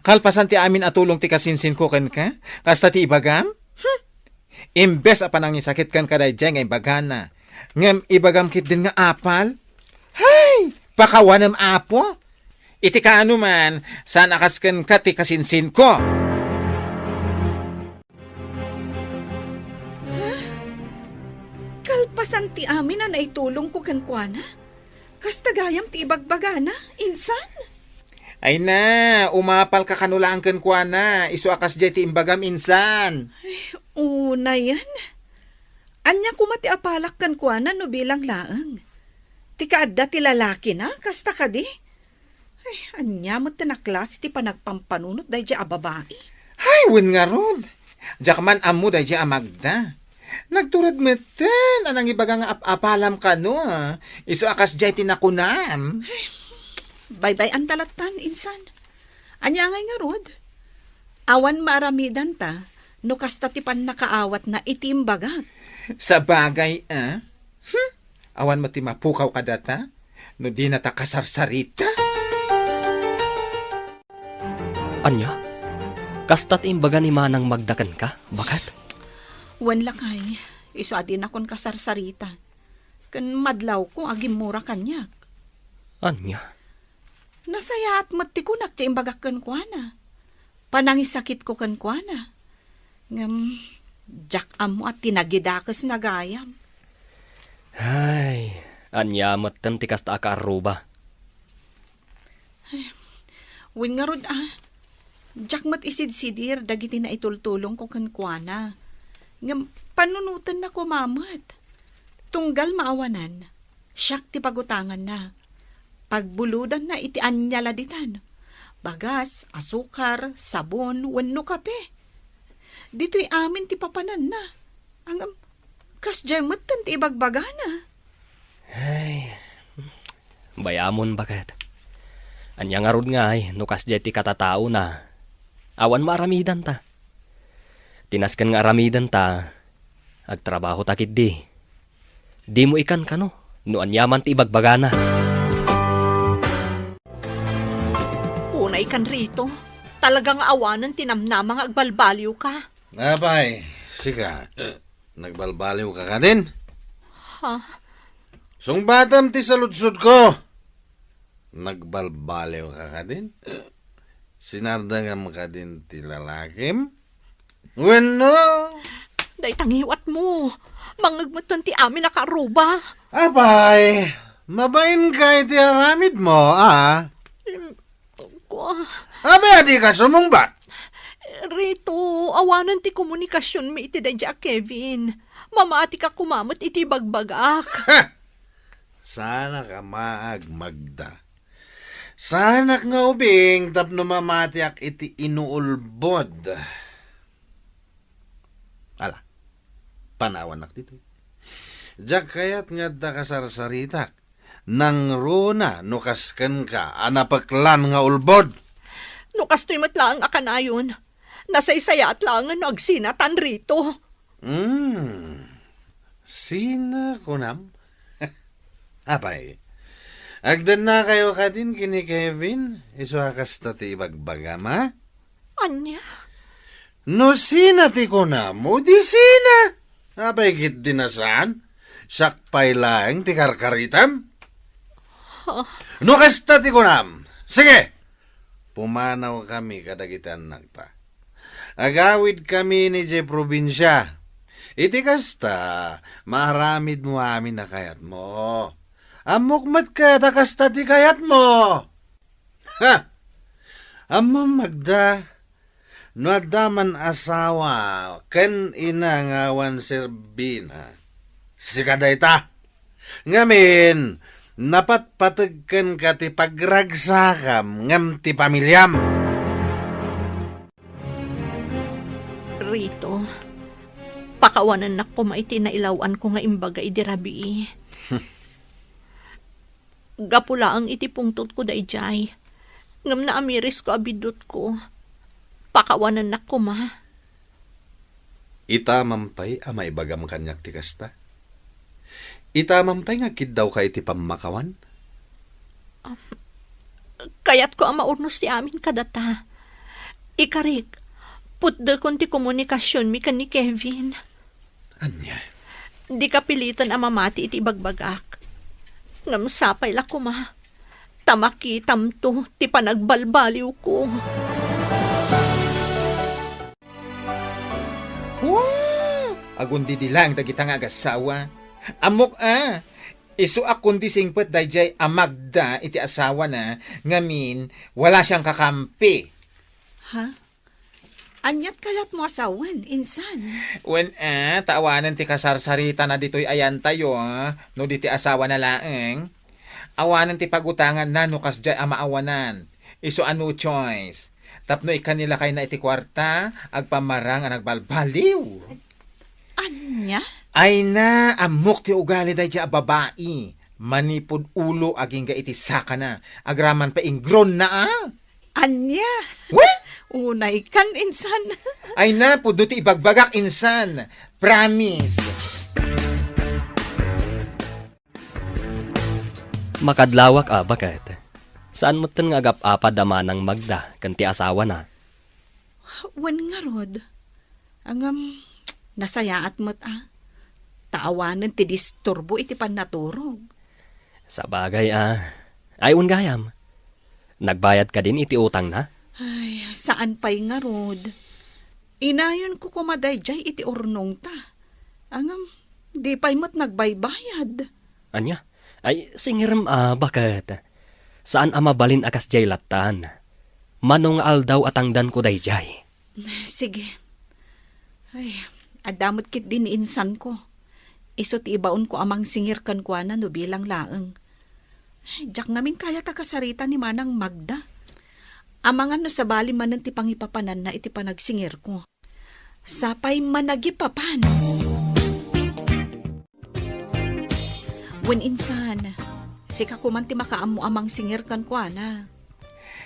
Kalpasan ti amin a tulong ti kasinsinko kenka, kasta ti ibagam? Hmm? Imbes a panangisakit kenka daydiay nga imbagana, ngem ibagam ketdin nga apal? Hay! Pakawanem, Apo! Iti kaano man, saan a kas kenka ti kasinsinko? Ha? Kalpasan ti amin a naitulongko kenkuana? Kasta gayam ti ibagbagana, insan? Ay na, umapalka kano laeng kenkuana, isu a kasdiay ti imbagam, insan. Ay, unayen. Ania koma ti apalak kenkuana no bilang laeng? Ti kaadda ti lalakina, kasta kadi? Ay, ania met ti naklase ti panagpampanunot daydiay a babai? Hay, wen ngarud. Diak man ammo daydiay a Magda. Nagtured metten a nangibaga nga ap-apalam kano, a. Isu a kasdiay ti nakunam. Baybay-anta lattan, insan. Ania ngay ngarud? Awan maaramidanta no kasta ti pannakaawatna iti imbagak. Sabagay, a? Hmm? Awan met ti mapukaw kadata no dinata kasarsarita? Ania? Kasta ti imbaga ni Manang Magda kenka, baket? Wen, lakay, isu a dinakon kasarsarita. Ken madlawko a gimmura kaniak. Ania? Nasayaat met ti kunak ti imbagak kenkuana. Panangisakitko kenkuana. Ngem, diak ammo a tinagidakesna gayam. Ay, ania metten ti kasta a kaarruba? Wen ngarud a, diak met isidsidir dagiti naitultulongko kenkuana. Ngem panunotenna koma met. Tunggal maawanan, siak ti pagutanganna. Pagbulodanna iti ania la ditan. Bagas, asukar, sabon, wenno kape. Ditoy amin ti papananna. Ngem, kasdiay metten ti ibagbagana. Ay, bayamon, baket. Ania ngarud ngay no kasdiay ti katataona? Awan maaramidanta. Ti nasken nga aramidenta, agtrabahota ketdi. Dimo ikankano no ania man ti ibagbagana. Kan Rito, talaga nga awanen ti namnama nga agbalbaliwka. Apay, sika, eh, nagbalbaliwka kadin? Ha? Sungbatam ti saludsodko. Nagbalbaliwka kadin? Sinardengam kadin ti lalakim? Wenno? Dayta ngiwatmo. Mangngegmetten ti amin a karuba. Apay, mabainka iti aramidmo, a? Em, kua. Apay a dika sumungbat? Rito, awanen ti komunikasionmi iti daydiay a Kevin. Mamatika koma met iti ibagbagak. Ha! Saanak a maag, Magda. Saanak nga ubing tapno mamatiak iti inuulbod. Ala, panawannak ditoy. Diak kayat nga adda kasarsaritak. Nangruna no kas kenka a napeklan nga ulbod. No kastoy met laeng a kanayon, nasaysayaat laengen no agsinatan Rito. Hmm. Sina kunam? Apay, agdannakayo kadin ken ni Kevin, isu a kasta ti ibagbagam, a? Ania? No sina ti kunam, o di sina? Apay, ket di na saan? Siak pay laeng ti karkaritam? Ha? No kasta ti kunam, sige! Pumanawkami kadagiti annakta. Agawidkami idiay probinsia. Iti kasta, maaramidmo amin a kayatmo. Ammok met ket a kasta ti kayatmo. Ha! Ammom, Magda, no adda man asawa ken ina nga awan serbina, sika dayta. Ngamin, napatpateg kenka ti pagragsakam ngem ti pamiliam. Rito, pakawanennak koma iti nailaw-anko nga imbaga idi rabii. Gapu laeng iti pungtotko daydiay, ngem naamirisko a biddutko. Pakawanennak koma. Itamam pay a maibagam kaniak ti kasta? Itamam pay nga agkiddawka iti pammakawan? Am, kayatko a maurnos ti amin kadata. Ikarik, putdekon ti komunikasionmi ken ni Kevin. Ania? Dika piliten a mamati iti ibagbagak. Ngem sapay la koma ta makitamto ti panagbalbaliwko. Wow! Agundidi laeng dagita nga agassawa. Ammok a, isu a kundi singpet daydiay a Magda iti asawana, ngamin, wala siang kakampi. Ha? Aniat kayatmo a sawen, insan? Wen a, ta awanen ti kasarsaritana ditoy ayantayo, a, no di ti asawana laeng. Awanen ti pagutanganna no kasdiay a maawanan. Isu a no choice. Tapno ikkan ni lakayna iti kuarta, agpammarang a nagbalbaliw. Ania? Ay na, ammok ti ugali daydiay a babai. Manipud ulo agingga iti sakana. Agraman pay ingronna, a? Ania? Wen? Unay kan, insan. Ay na, pudno ti ibagbagak, insan. Promise. Makadlawak a, baket. Saan metten nga agap-apad a manang Magda ken ti asawana? Wen ngarud. Ngem, nasayaat met a. Ta awanen ti disturbo iti pannaturog. Sabagay a. Ay, wen gayam. Nagbayad kadin iti utangna? Ay, saan pay ngarud. Inayonko koma daydiay iti urnongta. Ngem, di pay met nagbaybayad. Ania? Ay, singirem a, baket. Saan a mabalin a kasdiay lattan. Mano nga aldaw a tangdanko daydiay. Sige. Ay, adda met ketdi ni insanko. Isu ti ibaonko a mangsingir kenkuana no bilang laeng. Ay, diak ngamin kayat a kasarita ni Manang Magda. Amangan no sabali manen ti pangipapananna iti panagsingirko. Sapay managipapan. Wen insan, sika koman ti makaammo a mangsingir kenkuana.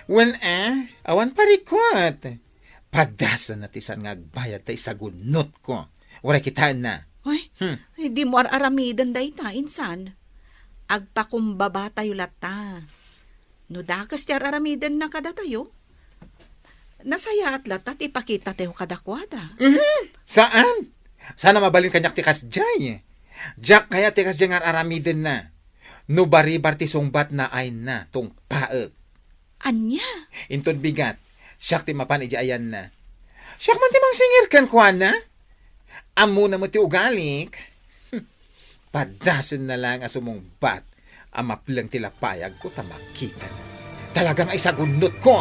Wen a, awan parikut. Padasanna ti saan nga agbayad ta isagunnotko. Uray kitaenna. Ay, Hmm. ay, dimo ar-aramiden dayta, insan. Agpakumbabatayo latta. No dakes ti ar-aramidenna kadatayo, Nasayaat latta ti ipakitatayo kadakuada. Mhm. Saan? Saan a mabalin kaniak ti kasdiay. Diak kayat ti kasdiay nga ar-aramidenna. No baribar ti sungbatna, ayna, tungpaek. Ania? Inton bigat, siak ti mapan idiay ayanna. Siak man ti mangsingir kenkuana. Ammona met ti ugalik. Padasenna laeng a sumungbat a mapleng ti lapayagko ta makitana. Talaga nga isagunnotko!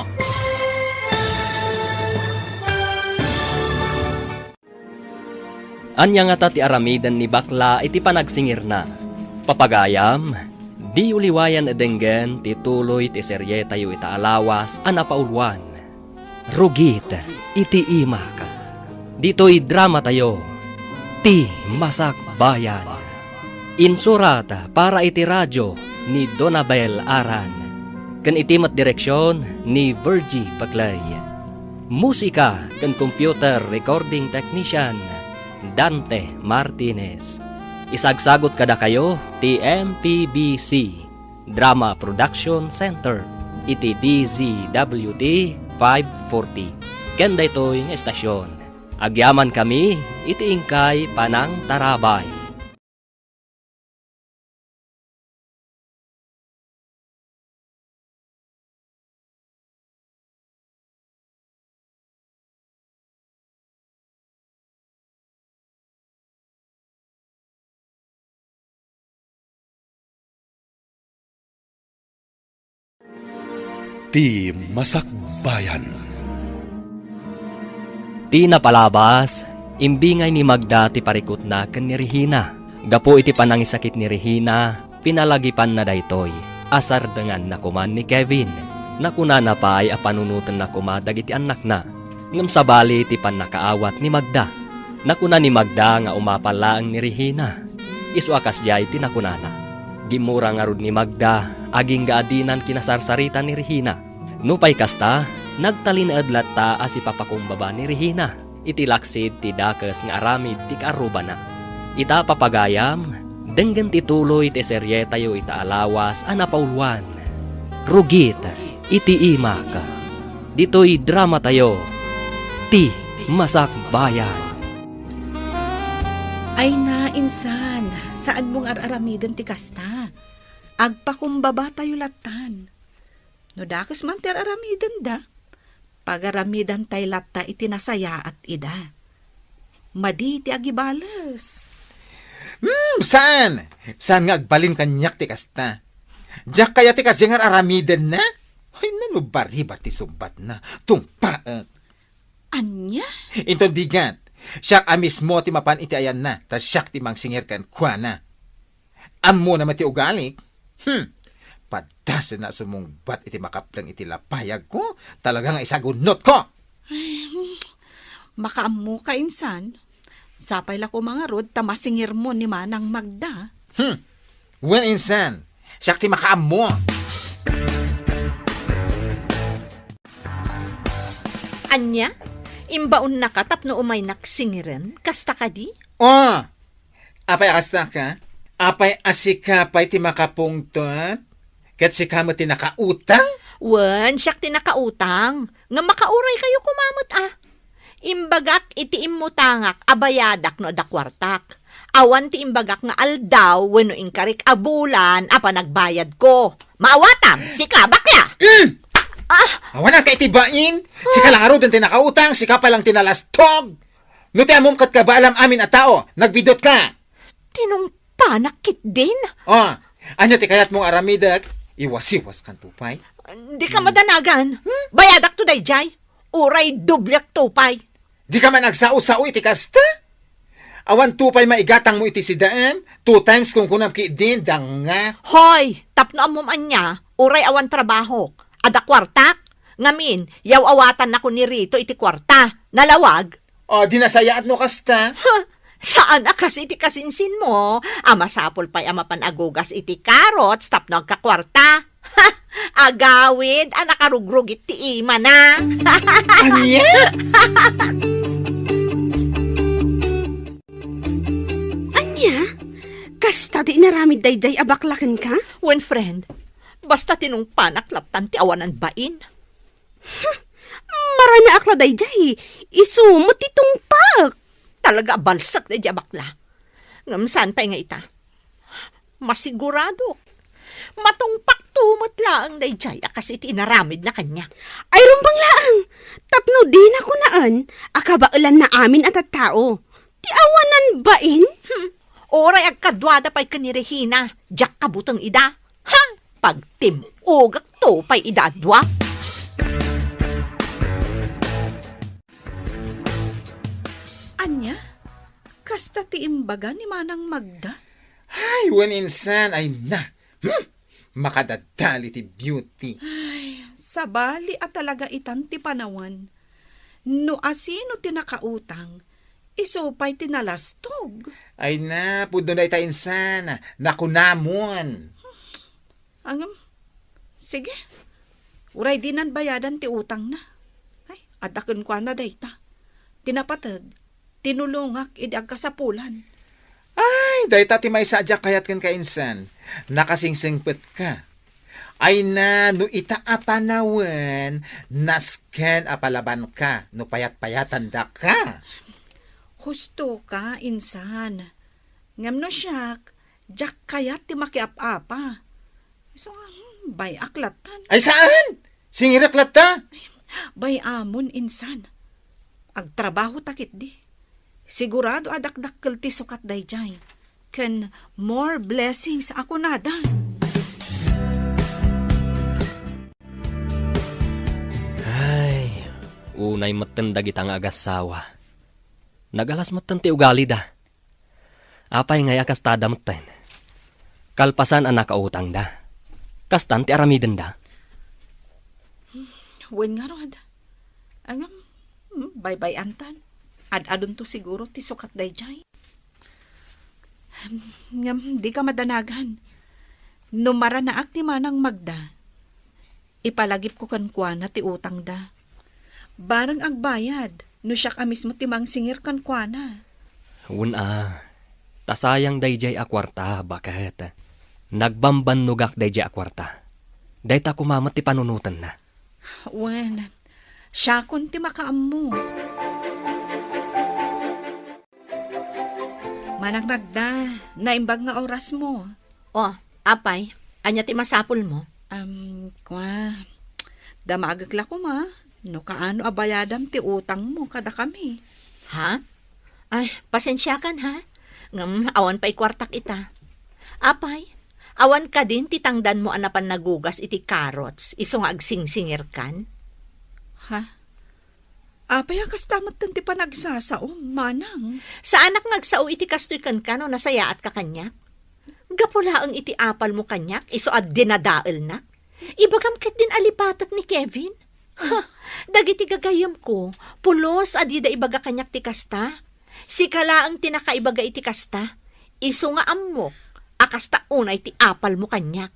Ania ngata ti aramiden ni Bakla iti panagsingirna? Papagayam, diyo liwayan a denggen ti tuloy ti serietayo ita a lawas a napauluan, Rugit iti Imak. Ditoy dramatayo, Ti Masakbayan. Insurat para iti radio ni Donabel Aran, ken iti met direksion ni Virgie Paclay. Musika ken computer recording technician, Dante Martinez. Isagsagut kadakayo ti M P B C Drama Production Center iti D Z W T five forty. Ken daytoy nga estasion, agyamankami iti inkay panangtarabay. Ti Masakbayan. Ti napalabas, imbingay ni Magda ti parikutna ken ni Regina. Gapu iti panangisakit ni Regina, pinalagipanna daytoy a sardenganna koman ni Kevin. Nakunana pay a panunotenna koma dagiti annakna. Ngem sabali ti pannakaawat ni Magda. Nakuna ni Magda nga umapal laeng ni Regina. Isu a kasdiay ti nakunana. Gimmura ngarud ni Magda, agingga a dinan kinasarsarita ni Regina. Nupay kasta, nagtalinaed latta a sipapakumbaba ni Regina iti laksid ti dakes nga aramid ti kaarrubana. Ita, papagayam, denggen ti tuloy ti serietayo ita a lawas a napauluan, Rugit iti Imak. Ditoy dramatayo, Ti Masakbayan. Ay na, insan, saanmo nga ar-aramiden ti kasta. Agpakumbabatayo lattan. No dakes man ti ar-aramidenda, pagaramidantay latta iti nasayaat ida. Madi ti agibales. Hmm, saan? Saan nga agbalin kaniak ti kasta? Diak kayat ti kasdiay nga ar-aramidenna? Ay, nano baribar ti sungbatna. Tungpaek. Ania? Inton bigat, siak a mismo ti mapan iti ayanna, ta siak ti mangsingir kenkuana. Ammona met ti ugalik. Hmm. Padasenna a sumungbat iti makapleng iti lapayagko. Talaga nga isagunnotko. Ay, hmm. Makaammoka, insan. Sapay la koma ngarud ta masingirmo ni Manang Magda. Hmm. Wen, insan. Siak ti makaammo. Ania? Imbaonnaka tapno umaynak singiren? Kasta kadi? Oh! Apay a kasta ka? Apay a sika pay ti makapungtot? Ket sika met ti nakautang? Wen, siak ti nakautang. Ngem makauraykayo koma met a. Imbagak iti immutangak a bayadak no adda kuartak. Awan ti imbagak nga aldaw wenno inkarik a bulan a panagbayadko. Maawatam, sika, bakla! Mm! Ah! Awan ka iti bain? Sika la ngaruden ti nakautang, sika pay lang ti nalastog. No ti ammom ket kabaalam amin a tao, nagbidutka. Tinungpanak ketdin? Oh, ania ti kayatmo nga aramidek? Iwasiwaskanto pay. Dika madanagan. Hmm? Bayadakto daydiay. Uray dobliakto pay. Dika man agsao-sao iti kasta? Awanto pay maigatangmo iti sidaem, two times kunkunam ketdin, danga. Hoy, tapno ammom ania, uray awan trabahok. Adda kuartak? Ngamin, yaw-awatannakon ni Rito iti kuarta. Nalawag? O, di nasayaat no kasta? Huh, saan a kas iti kasinsinmo? A masapul pay a mapan agugas iti carrots tapno agkakuarta. Ha! Agawid a nakarugrugit ti imana. Ania? Ania? Kasta ti inaramid daydiay a bakla kenka? Wen, friend, basta tinungpanak lattan ti awanan bain. Huh! Maranaak la daydiay, isu met ti tungpaek. Talaga a balsek daydiay a bakla. Ngem saan pay nga ita? Masigurado. Matungpakto met laeng daydiay a kas iti inaramidna kaniak. Ay, rumbeng laeng, tapno dina kunaen a kabaelanna amin a tattao. Ti awanan bain? Hmm. Uray agkaduada pay ken ni Regina, diak kabuteng ida. Ha? Pagtim-ogekto pay ida a dua. Ania? Kasta ti imbaga ni Manang Magda? Ay, wen insan, ay na. Hmm? Makadadali ti beauty. Ay, sabali a talaga itan ti panawen. No asino ti nakautang, isu pay ti nalastog. Ay na, pudno dayta insan. Nakunamon. Angem, sige. Uray dinan bayadan ti utangna. Ay, adda kenkuana dayta. Ti napateg, tinulongak idi agkasapulan. Ay, dayta ti maysa a diak kayat kenka insan. Nakasingsengpetka. Ay na, no ita a panawen, nasken a palabanka no payat-payatandaka. Husto ka, insan. Ngem no siak, diak kayat ti makiap-apa. Isu nga, hmm, bay-ak lattan. Ay, saan? Singirek latta? Bay-amon, insan. Agtrabaho ta ketdi. Sigurado a dakdakkel ti sukat daydiay. Ken more blessings a kunada. Ay, unay metten dagita nga agassawa. Nagalas metten ti ugalida. Apay ngay a kastada metten? Kalpasan a nakautangda, kastan ti aramidenda? Wen ngarud. Ngem, hmm, baybay-antan. Ad-adunto siguro ti sukat daydiay. Ngem, dika madanagan. No maranaak ni Manang Magda, ipalagipko kenkuana ti utangda. Bareng agbayad, no siak a mismo ti mangsingir kenkuana. Wen a, ta sayang daydiay a kuarta, baket. Nagbambannogak daydiay a kuarta. Dayta koma met ti panunotenna. Wen, siakon ti makaammo. Manang Magda, naimbag nga orasmo. O, apay, ania ti masapulmo? Am, kua, damagek la koma no kaano a bayadam ti utangmo kadakami. Ha? Ay, pasensiakan, ha? Ngem awan pay kuartak ita. Apay, awan kadin ti tangdanmo a napan nagugas iti carrots, isu nga agsingsingirkan? Ha? Apay a kasta metten ti panagsasaom, manang? Saanak nga agsao iti kastoy kenka no nasayaatka kaniak. Gapu laeng iti apalmo kaniak, isu a dinadaelnak. Ibagam ketdin a lipatek ni Kevin. Ha, dagiti gagayyemko, pulos a dida ibaga kaniak ti kasta. Sika laeng ti nakaibaga iti kasta. Isu nga ammok a kasta unay ti apalmo kaniak.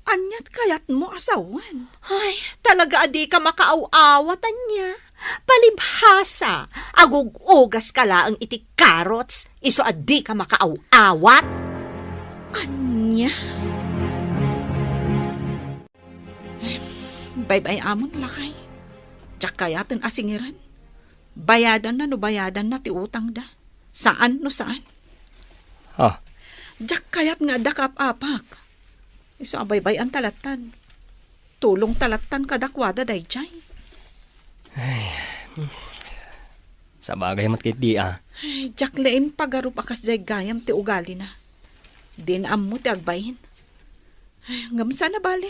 Aniat kayatmo a sawen? Ay, talaga a dika makaaw-awat, ania? Palibhasa, agug-ugas ka laeng iti carrots, isu a dika makaaw-awat. Ania? Baybay-amon, lakay. Diak kayaten a singiren. Bayadanna no bayadanna ti utangda. Saan no saan. Ah. Diak kayat nga adda kaap-apak. Isu a baybay-an ta lattan. Tulong ta lattan kadakuada daydiay. Ay. Sabagay met ketdi, ah. Ay, diak laeng pagarup a kasdiay gayam ti ugalina. Din ammo ti agbain. Ay, ngem saan a bale.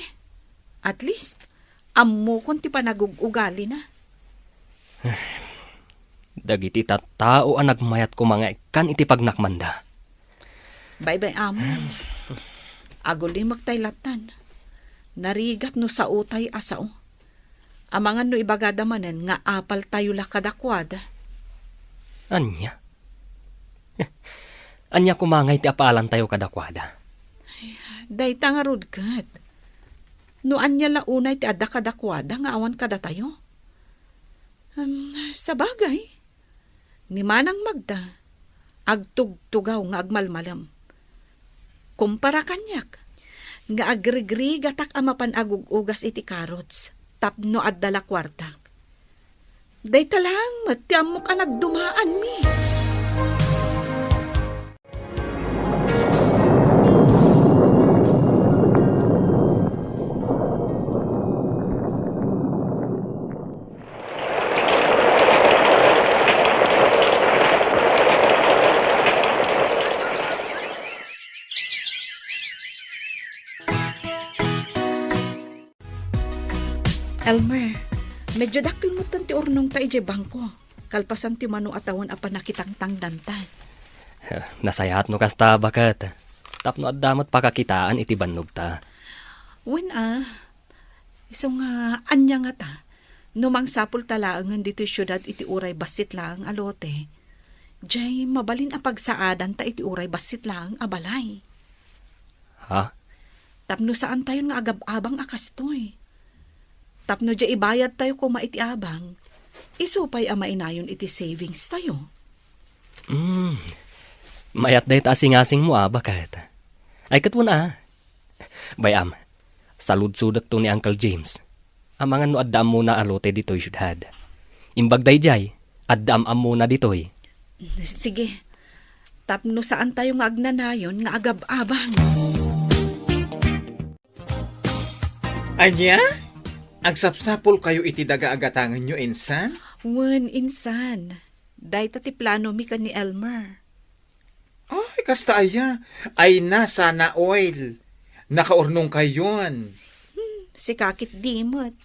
At least, ammokon ti panagug-ugalina. Dagiti tattao a nagmayat koma nga ikkan iti pagnakmanda. Baybay-amon. Agulimek tay lattan. Narigat no saotay a sao. Amangan no ibagada manen nga apaltayo la kadakuada. Ania? Ania koma ngay ti apaalantayo kadakuada? Dayta ngarud ket. No ania la unay ti adda kadakuada nga awan kadatayo? Em, sabagay, ni Manang Magda, agtugtugaw nga agmalmalem. Kumpara kaniak, nga agrigrigatak a mapan agug-ugas iti carrots. tapno adda la kuartak. Dayta laeng met ti ammok a nagdumaanmi. Elmer, medyo dakkel metten ti urnongta idiay bangko, kalpasan ti mano a tawen a pannakitangtangdanta. Eh, nasayaat no kasta, baket. Tapno adda met pakakitaan iti bannogta. Wen a, isu nga ania ngata, no mangsapulta laengen ditoy siudad iti uray bassit laeng a lote, diay mabalin a pagsaadanta iti uray bassit laeng a balay. Ha? Tapno saantayon nga agab-abang a kastoy. Tapno diay ibayadtayo koma iti abang, isu pay a mainayon iti savings tayo. Hmm. Mayat dayta a singasingmo a, baket. Ay, ket wen a. Bay-am, saludsodekto ni Uncle James. Amangan no adda ammona a lote ditoy siudad. Imbag daydiay, adda am-ammona ditoy. Sige. Tapno saantayo nga agnanayon nga agab-abang. Ania? Agsapsapulkayo iti daga a gatangenyo, insan? Wen, insan. Dayta ti planomi ken ni Elmer. Ay, kasta aya. Ay na, sana all. Nakaurnongkayon. Hmm, sika ketdi met.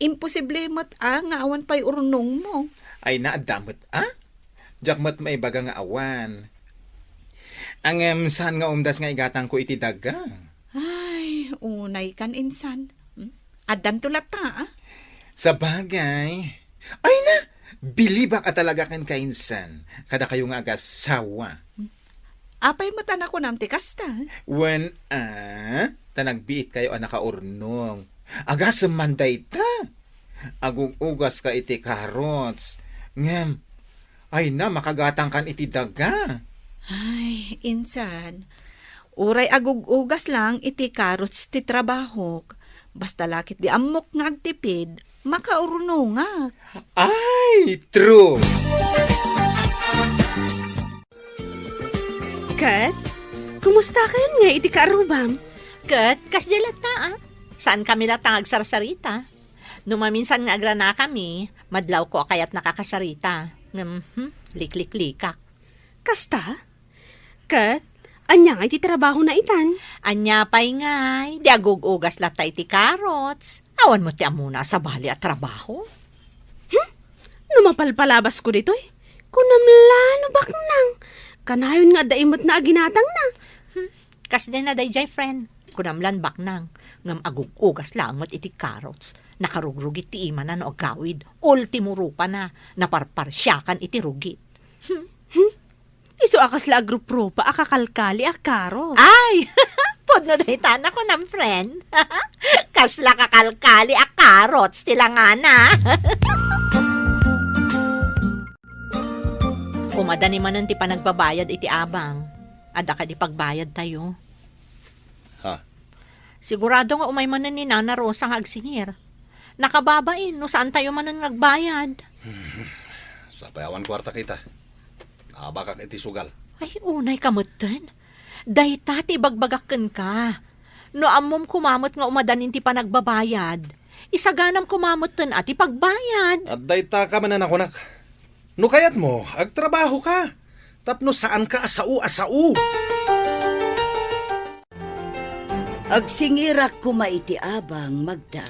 Imposible met a nga awan pay urnongmo. Ay na, adda met a? Diak met maibaga nga awan. Ngem saan nga umdas nga igatangko iti daga? Ay, unaykan, insan. Hmm? Addanto latta, a? Sabagay. Ay na, bilibak a talaga kenka, insan. Kadakayo nga agasawa. Apay met a nakunam ti kasta? Wen a, ta nagbiitkayo a nakaurnong. Agasem man dayta. Agug-ugaska iti carrots. Ngem, ay na, makagatangkan iti daga. Ay, insan. Uray agug-ugas lang iti carrots ti trabahok. Basta la ketdi ammok nga agtipid, makaurnongak. Ay, true! Ket, kumusta kayon nga iti kaarrubam? Ket, kasdiay latta, a. Saankami latta nga agsarsarita. No maminsan nga agranakami, madlawko a kayat nakakasarita. Ngem, hmm, likliklikak. Kasta? Ket, ania ngay ti trabahona itan? Ania pay ngay, di agug-ugas latta iti carrots. Awan met ti ammona a sabali a trabaho. Hmm? No mapalpalabasko ditoy, kunam la no baknang. Kanayon nga adda immet na aginatangna. Hmm, kasdiay na daydiay, friend. Kunam lan baknang, ngem agug-ugas laeng met iti carrots. Nakarugrugit ti imana no agawid. Ultimo rupana, naparparsiakan iti rugit. Hmm? Hmm? Isu a kasla agruprupa a kakalkali a carrots. Ay! Pudno dayta, nakunam, friend. Kasla kakalkali a carrots ti langana. Umadani manen ti panagbabayad iti abang. Adda kadi pagbayadtayo? Ha? Sigurado nga umay manen ni Nana Rosa nga agsingir. Nakababain no saantayo manen nga agbayad. Sapay awan kuarta kita. Abakak iti sugal. Ay, unay ka metten. Dayta ti ibagbagak kenka. No ammom koma met nga umadanin ti panagbabayad, isaganam koma metten a ti pagbayad. At dayta ka manen a kunak. No kayatmo, agtrabaho ka. Tapno saan ka a sao a sao. Agsingirak koma iti abang, Magda.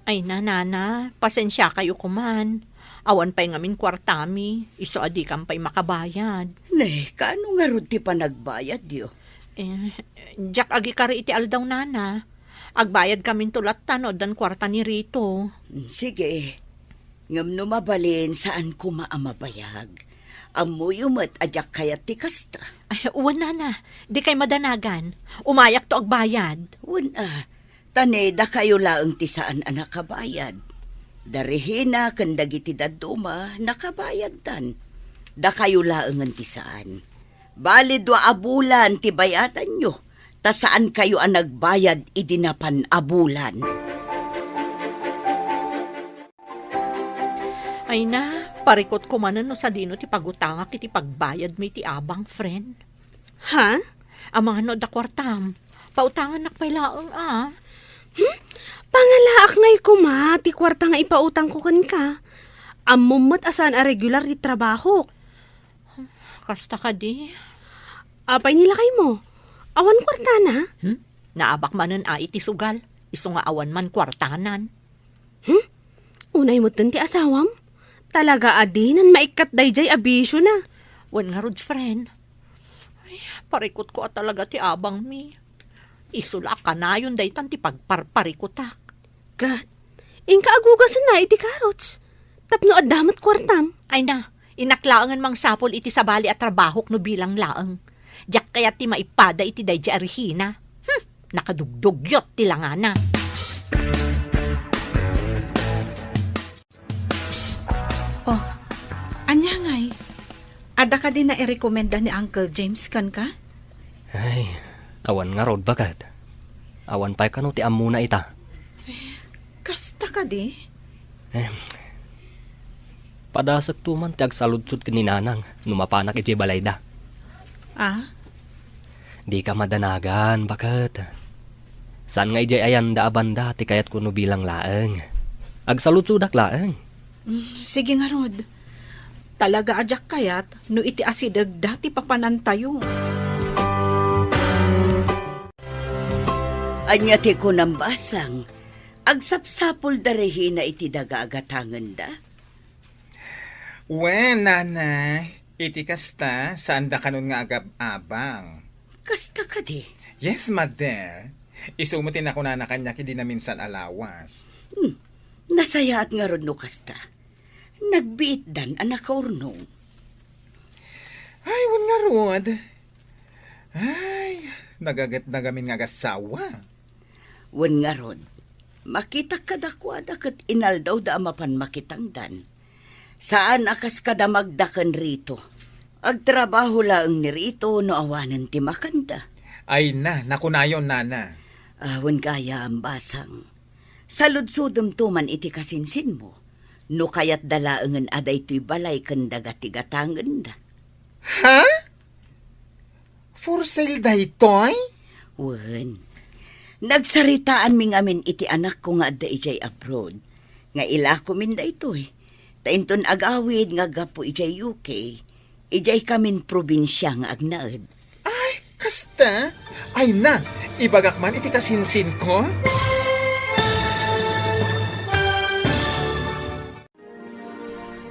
Ay na, Nana, pasensiakayo koman. Awan pay ngamin kuartami, isu a dikam pay makabayad. Ne, kaano ngarud ti panagbayadyo? Eh, diak agikari iti aldaw, Nana. Agbayadkaminto latta no addan kuarta ni Rito. Mm, sige. Ngem no mabalin, saan koma a mabayag. Ammoyo met a diak kayat ti kasta. Ay, wen, Nana. Dikay madanagan. Umayakto agbayad. Wen a, ta ne, dakayo laeng ti saan a nakabayad. Da Regina ken dagiti dadduma, nakabayaddan. Dakayo laengen ti saan. Bali dua a bulan ti bay-adanyo, ta saankayo a nagbayad idi napan a bulan. Ay na, parikutko manen no sadino ti pagutangak iti pagbayadmi iti abang, friend. Ha? Amangan no adda kuartam. Pautangannak pay laeng a. Hmm? Pangalaak ngay koma ti kuarta nga ipautangko kenka. Ammom met a saan a regular ti trabahok. Kasta kadi? Apay ni lakaymo? Awan kuartana? Hmm? Naabak manen a iti sugal, isu nga awan man kuartanan. Hmm? Unay metten ti asawam? Talaga a dinan maikkat daydiay a bisiona. Wen ngarud, friend. Ay, parikutko a talaga ti abangmi. Isu la a kanayon daytan ti pagparparikutak. Ket, inka agugasenna iti karots. Tapno adda met kuartam. Ay na, innak laengen mangsapul iti sabali a trabahok no bilang laeng. Diak kayat ti maipada iti daydiay a Regina. Hmm, nakadugdugyot ti langana. Oh, ania ngay? Adda kadi nairekomenda ni Uncle James kenka? Ay, awan ngarud, baket. Awan pay kano ti ammona ita. Kasta kadi? Eh, padasekto man ti agsaludsod ken ni Nanang no mapanak idiay balayda. Ah? Dika madanagan, baket. Saan nga idiay ayanda a banda ti kayatko no bilang laeng. Agsaludsodak laeng. Mm, sige ngarud. Talaga a diak kayat no iti asidegda ti papanantayo. Ania ti kunam, Basang? Agsapsapulda Regina iti daga a gatangenda? Wen, Nana, iti kasta, saanda kanon nga agab-abang. Kasta kadi? Yes, Mother. Isu met ti nakunana kaniak idi naminsan a lawas. Hmm. Nasayaat ngarud no kasta. Nagbiitdan a nakaurnong. Ay, wen ngarud. Ay, nagaget na gamin nga agassawa. Wen ngarud, makitak kadakuada ket inaldawda a mapan makitangdan. Saan a kas kada Magda ken Rito. Agtrabaho laeng ni Rito no awanen ti makanda. Ay na, nakunayon, Nana. Ah, wen gayam, Basang. Saludsodemto man iti kasinsinmo, no kayatda laengen a daytoy balay ken daga ti gatangenda. Ha? For sale daytoy? Wen, nagsaritaanmi ngamin iti anakko nga adda idiay abroad, nga ilakomin daytoy, ta inton agawid nga aggapu idiay U K, idiay kamin probinsia nga agnaed. Ay, kasta? Ay na, ibagak man iti kasinsinko?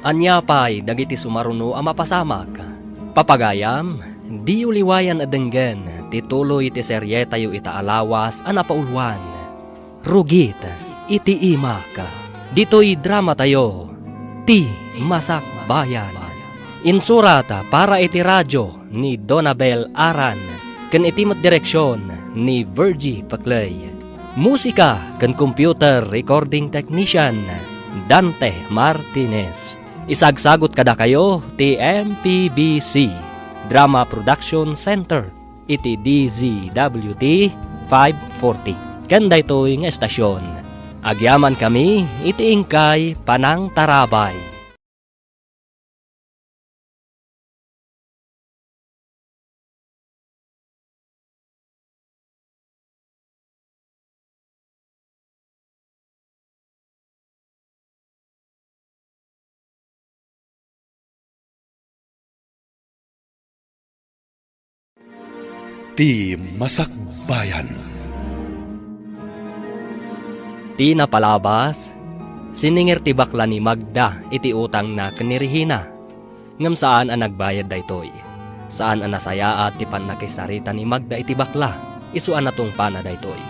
Ania pay dagiti sumaruno a mapasamak? Papagayam, diyo liwayan a denggen ti tuloy ti serietayo ita a lawas a napauluan, Rugit iti Imak. Ditoy dramatayo, Ti Masakbayan. Insurat para iti radio ni Donabel Aran ken iti met direksion ni Virgie Paclay. Musika ken computer recording technician, Dante Martinez. Isagsagut kadakayo ti M P B C Drama Production Center iti D Z W T five forty. Ken daytoy nga estasion, agyamankami iti inkay panangtarabay. Ti Masakbayan. Ti napalabas, siningir ti bakla ni Magda iti utangna ken ni Regina. Ngem saan a nagbayad daytoy. Saan a nasayaat ti pannakisarita ni Magda iti bakla, isu a natungpana daytoy.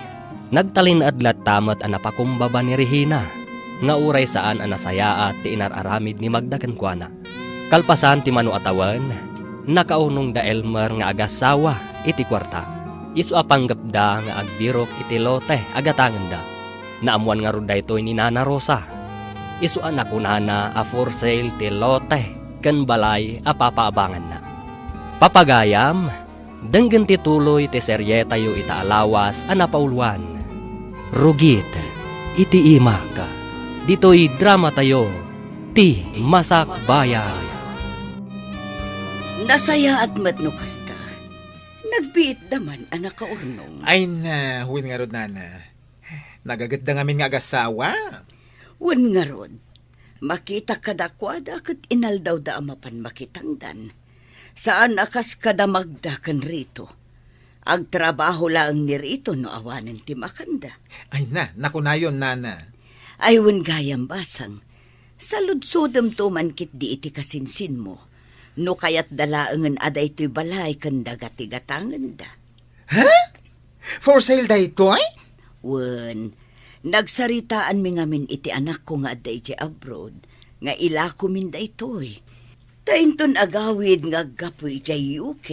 Nagtalinaed latta met a napakumbaba ni Regina, nga uray saan a nasayaat ti inar-aramid ni Magda kenkuana. Kalpasan ti mano a tawen, nakaurnongda Elmer nga agassawa iti kuarta. Isu a panggepda nga agbirok iti lote a gatangenda. Naammoan ngarud daytoy ni Nana Rosa. Isu a nakunana a for sale ti lote ken balay a papaabanganna. Papagayam, denggen ti tuloy ti serietayo ita a lawas a napauluan, Rugit iti Imak. Ditoy dramatayo, Ti Masakbayan. Nasayaat met no kasta. Nagbiitda man a nakaurnong. Ay na, wen ngarud, nana. Nagagitda ngamin nga agasawa. Wen ngarud, makita kadakuada ket inaldawda a mapan makitangdan. Saan a kas kadamagda ken Rito. Agtrabaho laeng ni Rito no awanen ti makanda. Ay na, nakunayon, nana. Ay, wen gayam, Basang. Saludsodemto man ketdi iti kasinsinmo. No kayatda laengen a daytoy balay ken daga ti gatangenda. Ha? For sale daytoy? Wen, nagsaritaanmi ngamin iti anakko nga adda idiay abroad, nga ilakomin daytoy. Ta inton agawid nga aggapu idiay U K,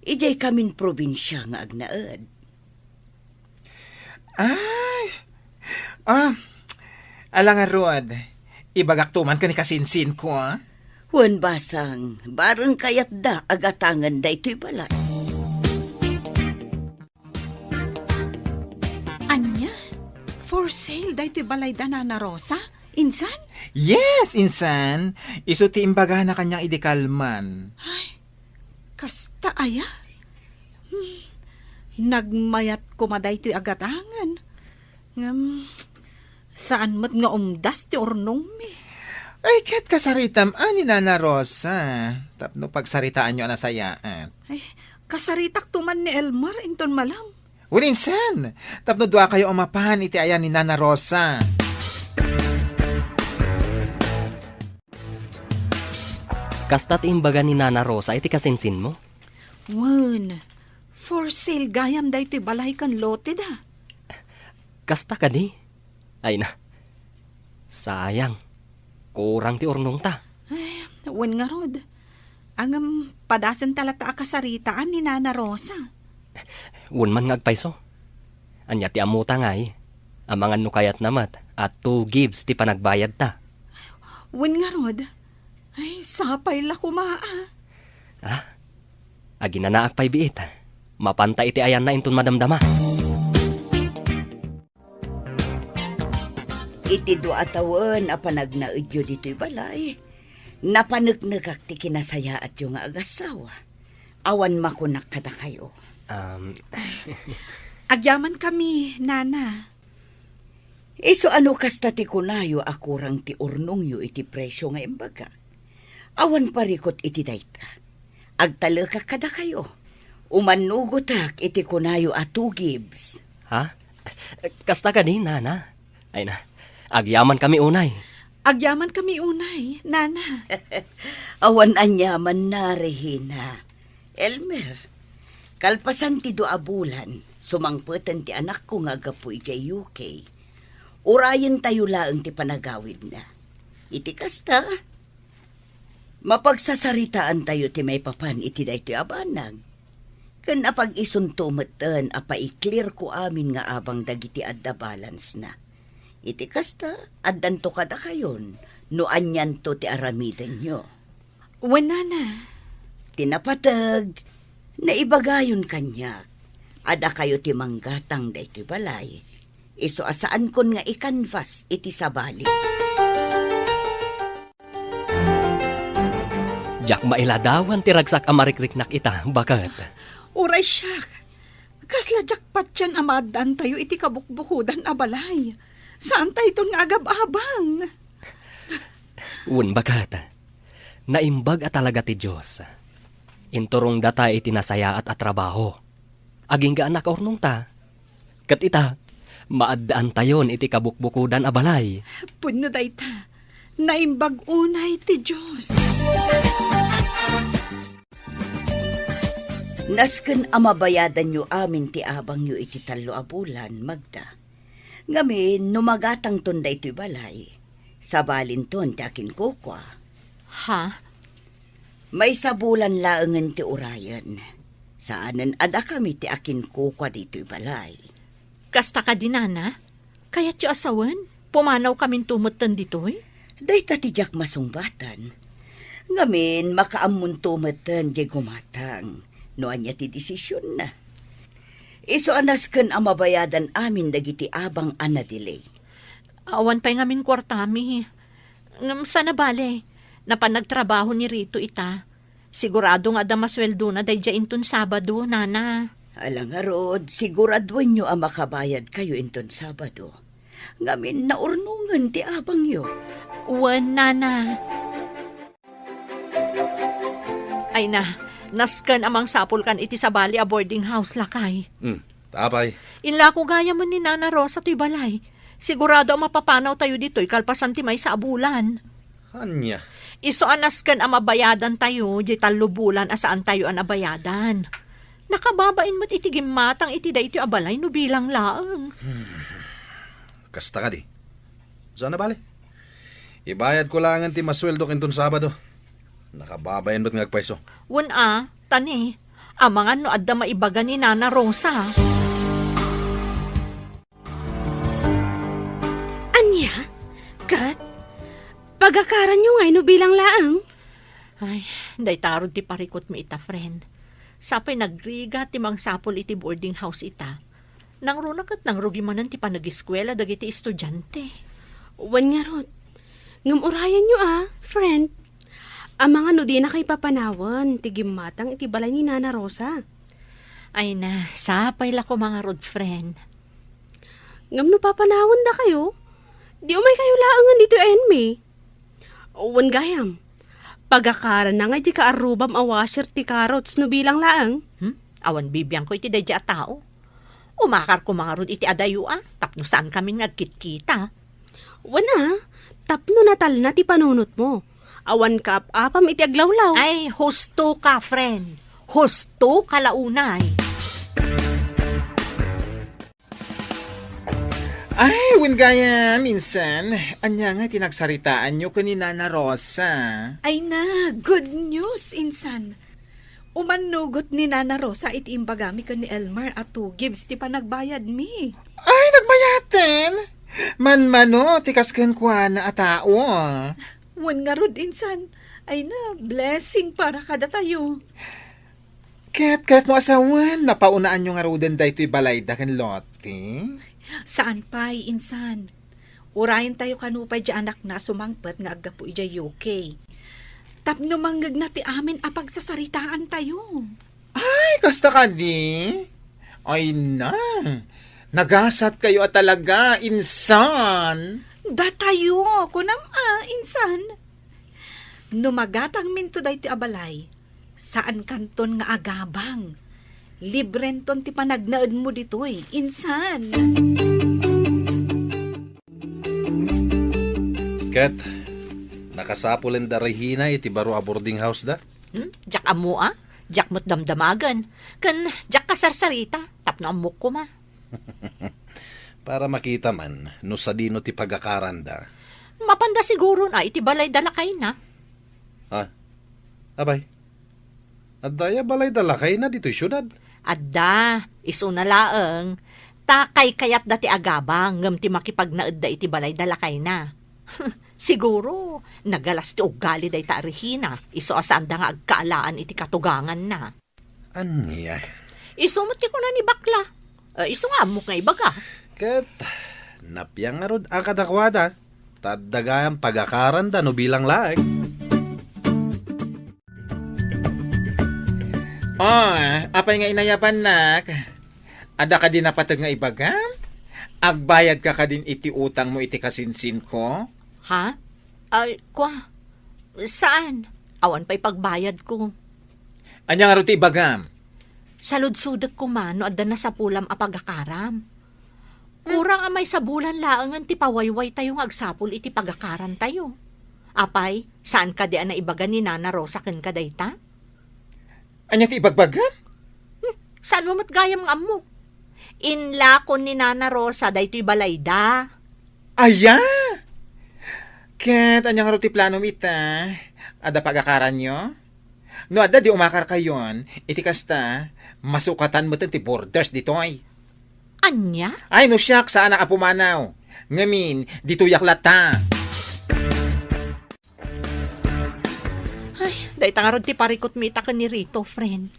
idiay kamin probinsia nga agnaed. Ay! Ah, ala ngarud, ibagakto man ken ni kasinsinko, ah. Wen, Basang, bareng kayatda a gatangen daytoy balay. Ania? For sale daytoy balayda, Nana Rosa? Insan? Yes, insan. Isu ti imbagana kaniak idi kalman. Ay, kasta aya? Hmm, nagmayat koma daytoy a gatangen. Ngem, saan met nga umdas ti urnongmi. Ay, ket kasaritam a ni Nana Rosa, tapno pagsaritaanyo a nasayaat. Ay, kasaritakto man ni Elmer inton malam. Wen, insan, tapno duakayo a mapan iti ayan ni Nana Rosa. Kasta ti imbaga ni Nana Rosa iti kasinsinmo? Wen, for sale gayam daytoy balay ken loteda. Kasta kadi? Ay na, sayang. Kurang ti urnongta. Ay, wen ngarud. Ngem padasenta latta a kasaritaan ni Nana Rosa. Wen man nga agpayso. Ania ti ammota ngay? Amangan no kayatna met a two gives ti panagbayadta. Wen ngarud. Ay, sapay la koma, ah. Ah? Aginanaak pay biit. Mapanta iti ayanna inton madamdama. Iti dua a tawen a panagnaedyo ditoy balay, napaneknekak ti kinasayaatyo nga agassawa. Awan makunak kadakayo. Um, Agyamankami, Nana. Isu a no kasta ti kunayo a kurang ti urnongyo iti presio nga imbagak, awan parikut iti dayta. Agtalekak kadakayo. Umannugotak iti kunayo a two gives. Ha? Kasta kadi, Nana? Ay na, agyamankami unay. Agyamankami unay, Nana. Awan aniamanna, Regina. Elmer, kalpasan ti dua a bulan, sumangpeten ti anakko nga aggapu idiay U K. Urayentayo laeng ti panagawidna. Iti kasta, mapagsasaritaantayo ti maipapan iti daytoy a banag. Ken apag-isunto metten a paiklirko amin nga abang dagiti adda balance-na. Iti kasta, addanto kadakayon no anianto ti aramidenyo. Wen, Nana. Ti napateg, naibagayon kaniak a dakayo ti manggatang daytoy balay. Isu a saankon nga i-canvas iti sabali. Diak mailadawan ti ragsak a marikriknak ita, baket. Uray siak, kasla diak patien a maaddaantayo iti kabukbukodan a balay. Saantayton nga agab-abang. Wen, baket. Naimbag a talaga ti Dios. Inturongdata iti nasayaat a trabaho. Agingga a nakaurnongta. Ket ita, maaddaantayon iti kabukbukodan a balay. Pudno dayta. Naimbag unay ti Dios. Nasken a mabayadanyo amin ti abangyo iti tallo a bulan, Magda. Ngamin, no magatangton daytoy balay, sabalinton ti akinkukua. Ha? Maysa bulan laengen ti urayen. Saanen a dakami ti akinkukua ditoy balay. Kasta kadi, Nana? Kayatyo a sawen? Pumanawkaminto metten ditoy? Dayta ti diak masungbaten. Ngamin, makaammonto metten diay gumatang no ania ti desisionna. Isu a nasken a mabayadan amin dagiti abang a nadelay. Awan pay ngamin kuartami. Ngem saan a bale, napan nagtrabaho ni Rito ita. Sigurado nga adda masueldona daydiay inton Sabado, Nana. Ala ngarud, siguraduenyo a makabayadkayo inton Sabado. Ngamin, naurnongen ti abangyo. Wen, Nana. Ay na, nasken a mangsapulkan iti sabali a boarding house, lakay. Hmm, apay? Inlako gayamen ni Nana Rosa toy balay. Sigurado a mapapanawtayo ditoy kalpasan ti maysa a bulan. Ania? Isu a nasken a mabayadantayo diay tallo bulan a saantayo a nabayadan. Nakababain met iti gimmatang iti daytoy a balay no bilang laeng. Kasta kadi? Saan a bale? Ibayadko laengen ti masueldok inton Sabado. Nakababain met nga agpayso. Wen a, tani, amangan no adda maibaga ni Nana Rosa. Ania? Ket, pagakaranyo ngay no bilang laeng? Ay, dayta ngarud ti parikutmi ita, friend. Sapay nagrigat ti mangsapul iti boarding house ita. Nangruna ket nangrugi manen ti panagiskuela dagiti estudiante. Wen ngarud. Ngem urayenyo a, friend. Amangan no dinakayo papanawen ti gimmatang iti balay ni Nana Rosa. Ay na, sapay la koma ngarud, friend. Ngem no papanawendakayo, di umaykayo laengen ditoy a enmi. Wen gayam, pagakaranna ngay ti kaarrubam a washer ti carrots no bilang laeng. Hmm? Awan bibiangko iti daydiay a tao. Umakar koma ngarud iti adayo a, tapno saan kamin nga agkitkita. Wen a, tapno natalna ti panunotmo. Awan kaap-apam iti aglawlaw. Ay, husto ka, friend. Husto ka la unay. Ay, wen gayam, insan. Ania nga ti nagsaritaanyo ken ni Nana Rosa? Ay na, good news, insan. Umannugot ni Nana Rosa iti imbagami ken ni Elmer a two gives ti panagbayadmi. Ay, nagbayaten? Manmano ti kas kenkuana a tao. Wen ngarud, insan. Ay na, blessing para kadatayo. Ket, ket mo asawen, napaunaanyo ngaruden daytoy balayda ken Lottie? Saan pay, insan. Urayentayo kano pay diay anakna a sumangpet nga aggapu idiay U K. Tapno mangngegna ti amin a pagsasaritaantayo. Ay, kasta kadi? Ay na, nagasatkayo a talaga, insan. Datayo, kunam a, insan. No magatangminto daytoy a balay, saankanton nga agabang. Librenton ti panagnaedmo ditoy, insan. Ket, nakasapulen da Regina iti baro a boarding house da? Hmm? Diak ammo a? Diak met damdamagen. Ken diak kasarsarita, tapno ammok koma. Para makita man no sadino ti pagakaranda. Mapanda siguron a iti balay da lakayna. Ah, apay, adda aya balay da lakayna ditoy siudad? Adda, isuna laeng, ta kaykayatda ti agabang ngem ti makipagnaedda iti balay da lakayna. Siguro, nagalas ti uggali dayta a Regina, isu a saanda nga agkaalaan iti katuganganna. Ania? Isu met ti kuna ni Bakla. Eh, isu nga ammok nga ibaga. Ket, napiang ngarud a kadakuada, ta adda gayam pagakaranda no bilang laeng. Oh, apay nga inayabannak? Adda kadi napateg nga ibagam? Agbayadka kadin iti utangmo iti kasinsinko? Ha? Ay, kwa? Saan? Awan pay pagbayadko. Ania ngarud ti ibagam? Saludsodek koma no adda nasapulam a pagakaram. Kurang a maysa bulan laengen ti pawaywaytayo nga agsapul iti pagakarantayo. Apay, saan kadi a naibaga ni Nana Rosa kenka dayta? Ania ti ibagbagam? Hmm, saan mo met gayam nga ammo? Inlakon ni Nana Rosa daytoy balayda. Aya? Ket ania ngarud ti planom ita? Adda pagakaranyo? No adda, di umakarkayon, iti kasta, masukatan metten ti borders ditoy. Ania? Ay, no siak, saanak a pumanaw. Ngamin, ditoyak latta. Ay, dayta ngarud ti parikutmi ita ken ni Rito, friend.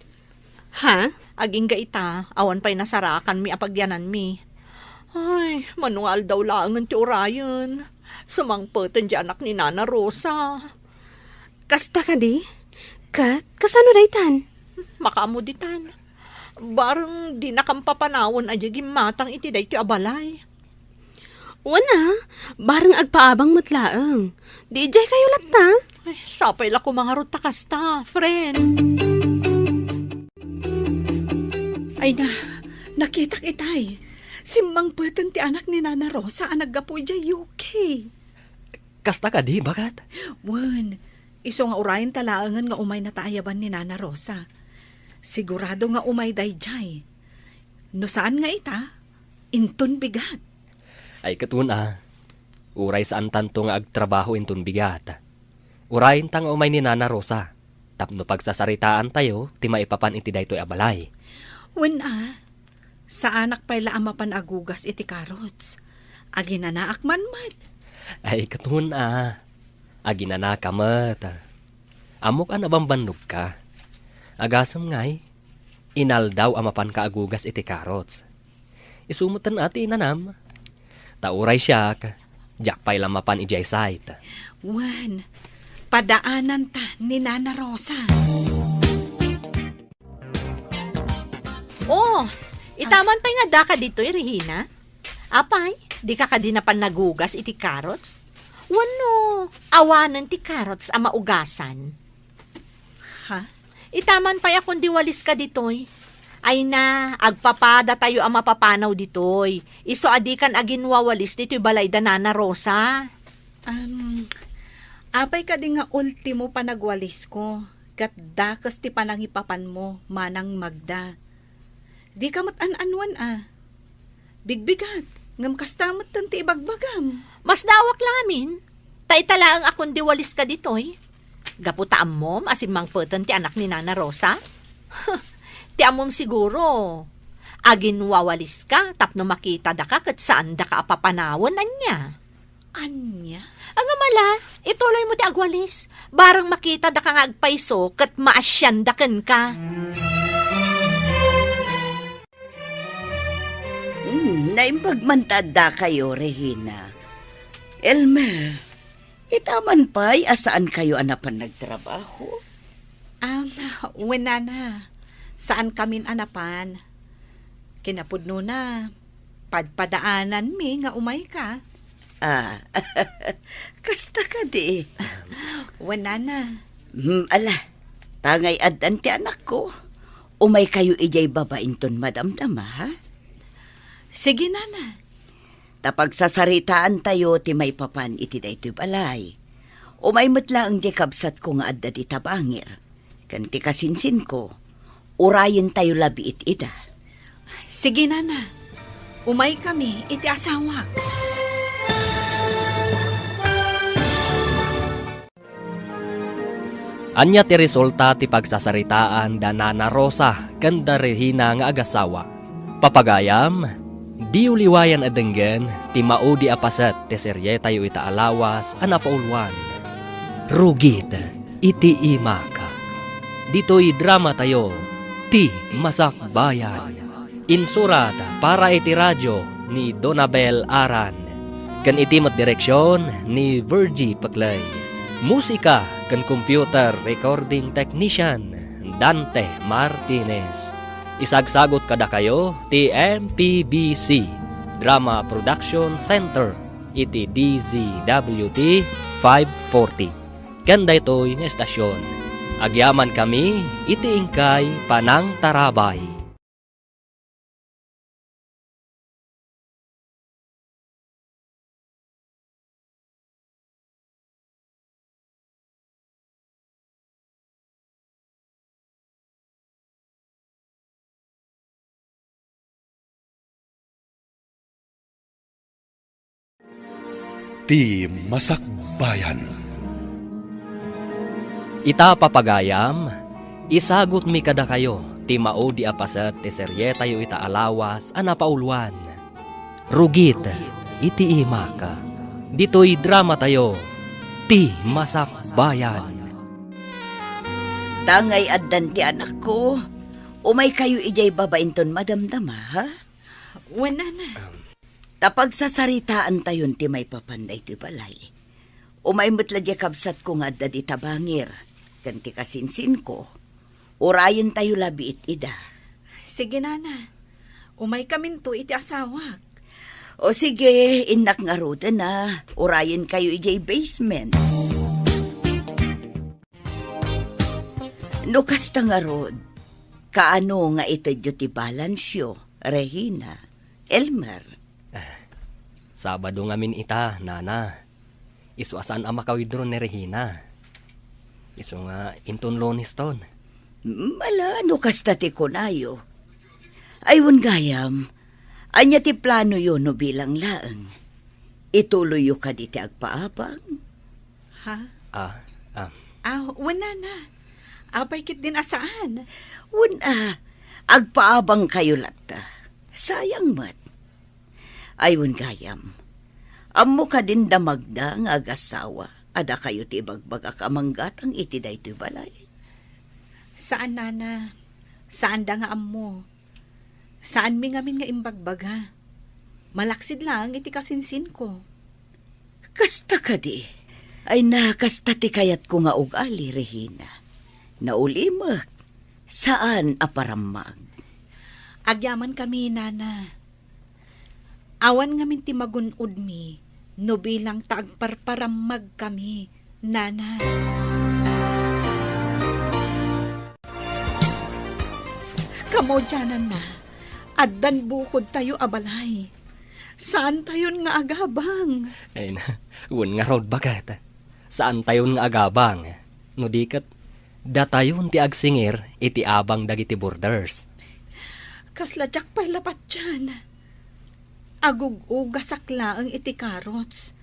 Ha? Agingga ita, awan pay nasarakanmi a pagyananmi. Ay, mano nga aldaw laengen ti urayen. Sumangpeten ti anak ni Nana Rosa. Kasta kadi? Ket kasano daytan? Makaammo ditan. Bareng dinakam papanawen a diay gimmatang iti daytoy a balay. Wen a, bareng agpaabang met laeng. Di idiay kayo latta? Ay, sapay la koma ngarud ta kasta, friend. Ay na, nakitak itay. Simmangpeten ti anak ni Nana Rosa a naggapu idiay U K. Kasta kadi, baket? Wen, isu nga urayenta laengen nga umaynata ayaban ni Nana Rosa. Sigurado nga umay daydiay. No saan nga ita, inton bigat. Ay, ket wen a, uray saantanto nga agtrabaho inton bigat, urayenta nga umay ni Nana Rosa tapno pagsasaritaantayo ti maipapan iti daytoy a balay. Wen a, saanak pay la a mapan agugas iti carrots. Aginanaak man met. Ay, ket wen a, aginanaka met. Ammok a nabambannogka. Agasem ngay, inaldaw a mapanka agugas iti carrots. Isu metten a ti inanam. Ta uray siak, diak pay la mapan idiay site. Wen, padaananta ni Nana Rosa. Oh, itaman pay nga daka ditoy, Regina? Apay, dika kadi napan nagugas iti carrots? Wenno, awanen ti carrots a maugasan? Ha? Itaman pay a kundi waliska ditoy. Ay na, agpapadatayo a mapapanaw ditoy. Isu a dikan aginwawalis ditoy balay da Nana Rosa. Um, apay kadi nga ultimo panagwalisko, ket dakes ti panangipapanmo, Manang Magda. Dika met an-annuan a. Bigbigat, ngem kasta metten ti ibagbagam. Masdawak lamin, ta ita laeng a kundi waliska ditoy. Gapu ta ammom a simmangpeten ti anak ni Nana Rosa? Ti ammom siguro, aginwawaliska tapno makitadaka ket saandaka a papanawen, ania? Ania? Ngem ala, ituloymo ti agwalis. Bareng makitadaka nga agpayso ket maasianda kenka. Hmm, naimbag man ta addakayo, Regina. Elmer, itaman pay a saankayo a napan nagtrabaho? Ah, wen, Nana. Saankamin a napan. Kinapudnona, padpadaananmi nga umayka. Ah, kasta kadi. Wen, Nana. Hmm, ala, ta ngay addan ti anakko. Umaykayo idiay baba inton madamdama, ha? Sige, Nana. Ta pagsasaritaantayo ti maipapan iti daytoy balay. Umay met laeng diay kabsatko nga adda dita bangir. Ken ti kasinsinko, urayentayo labiit ida. Sige, Nana. Umaykami iti asawak. Ania ti resulta ti pagsasaritaan da Nana Rosa ken da Regina nga agasawa? Papagayam, diyo liwayan a denggen ti maudi a paset ti serietayo ita a lawas a napauluan, Rugit iti Imak. Ditoy dramatayo, Ti Masakbayan. Insurat para iti radio ni Donabel Aran, ken iti met direksion ni Virgie Peclay. Musika ken computer recording technician, Dante Martinez. Isagsagut kadakayo ti M P B C Drama Production Center iti D Z W T five forty. Ken daytoy nga estasion, agyamankami iti inkay panangtarabay. Ti Masakbayan. Ita, papagayam, isagutmi kadakayo ti maudi a paset ti serietayo ita a lawas a napauluan, Rugit iti Imak. Ditoy dramatayo, Ti Masakbayan. Ta ngay addan ti anakko, umaykayo idiay baba inton madamdama, ha? Wen, Nana. Ta pagsasaritaantayon ti maipapan daytoy balay. Umay met la diay kabsatko nga adda dita bangir, ken ti kasinsinko, urayentayo la biit ida. Sige, nana. Umaykaminto iti asawak. O sige, innak ngaruden a, urayenkayo idiay basement. No kasta ngarud, kaano nga itedyo ti balansyo, Regina, Elmer? Ah, Sabado ngamin ita, nana. Isu a saan a maka-withdraw ni Regina. Isu nga inton Lunes ton. Mm, ala, no kasta ti kunayo. Ay, wen gayam, ania ti planoyo no bilang laeng? Ituloyyo kadi ti agpaabang? Ha? Ah, ah. Ah, wen, nana. Apay ketdin a saan? Wen a, agpaabangkayo latta. Sayang met. Ay, wen gayam. Ammo kadin da Magda nga agasawa a dakayo ti ibagbagak a manggatang iti daytoy balay? Saan, nana. Saanda nga ammo. Saanmi ngamin nga imbagbaga. Malaksid laeng iti kasinsinko. Kasta kadi? Ay na, kasta ti kayatko nga ugali, Regina. Naulimek, saan a parammag. Agyamankami, nana. Awan ngamin ti magun-odmi no bilang ta agparparammagkami, nana. Kamaudiananna, addan bukodtayo a balay. Saantayon nga agabang. Ay na, wen ngarud, baket. Saantayon nga agabang. No di ket, datayon ti agsingir iti abang dagiti boarders. Kasla diak pay la patian. Agug-ugasak laeng iti carrots.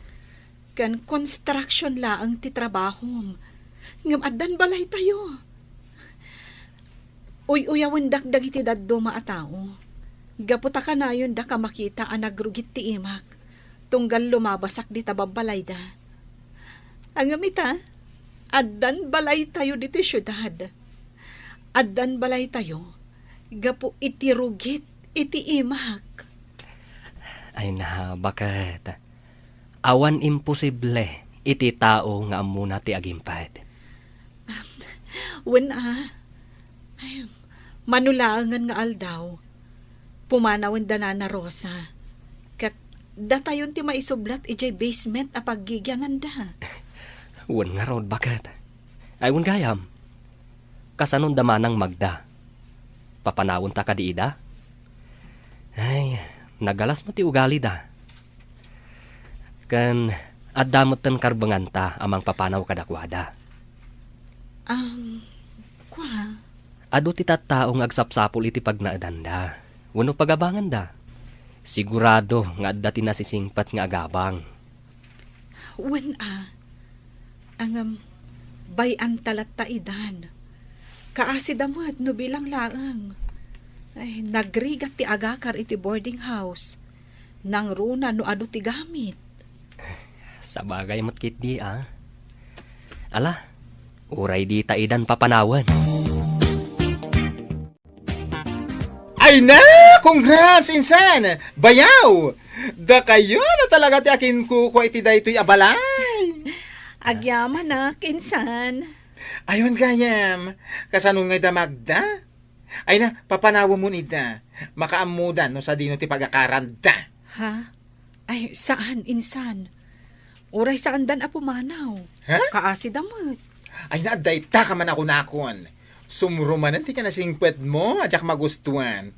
Ken construction laeng ti trabahom. Ngem addan balaytayo. Uy-uyawendak dagiti dadduma a tao. Gapu ta kanayondak a makita a nagrugit ti imak, tunggal lumabasak dita babbalayda. Ngem ita, addan balaytayo ditoy siudad. Addan balaytayo gapu iti rugit iti imak. Ay na, baket. Awan imposible iti tao nga ammona ti agimped. Wen a. Ay, mano laengen nga aldaw, pumanawen da Nana Rosa. Ket datayon ti maisublat idiay basement a paggigiananda. Wen ngarud, baket. Ay, wen gayam. Kasanon da manang Magda? Papanawenta kadi ida? Ay, nagalas met ti ugalida. Ken adda metten karbenganta a mangpapanaw kadakuada. Um, kua? Adu ti tattao nga agsapsapul iti pagnaedanda wenno pagabanganda. Sigurado nga adda ti nasisingpet nga agabang. Wen a. Ngem, bay-anta latta idan. Kaasida met no bilang laeng. Ay, nagrigat ti agakar iti boarding house. Nangruna no adu ti gamit. Sabagay met ketdi a. Ala, uray dita idan papanawen. Ay na! Congrats, insan! Bayaw! Dakayo na talaga ti akinkukua iti daytoy a balay. Agyamanak, insan. Ay, wen gayam. Kasano ngay da Magda? Ay na, papanawemon ida. Makaammoda no sadino ti pagakaranda. Ha? Ay, saan, insan. Uray saandan a pumanaw. Ha? Kaasida met. Ay na, adda ita ka man a kunakon. Sumro manen ti kinasingpetmo a diak magustuan.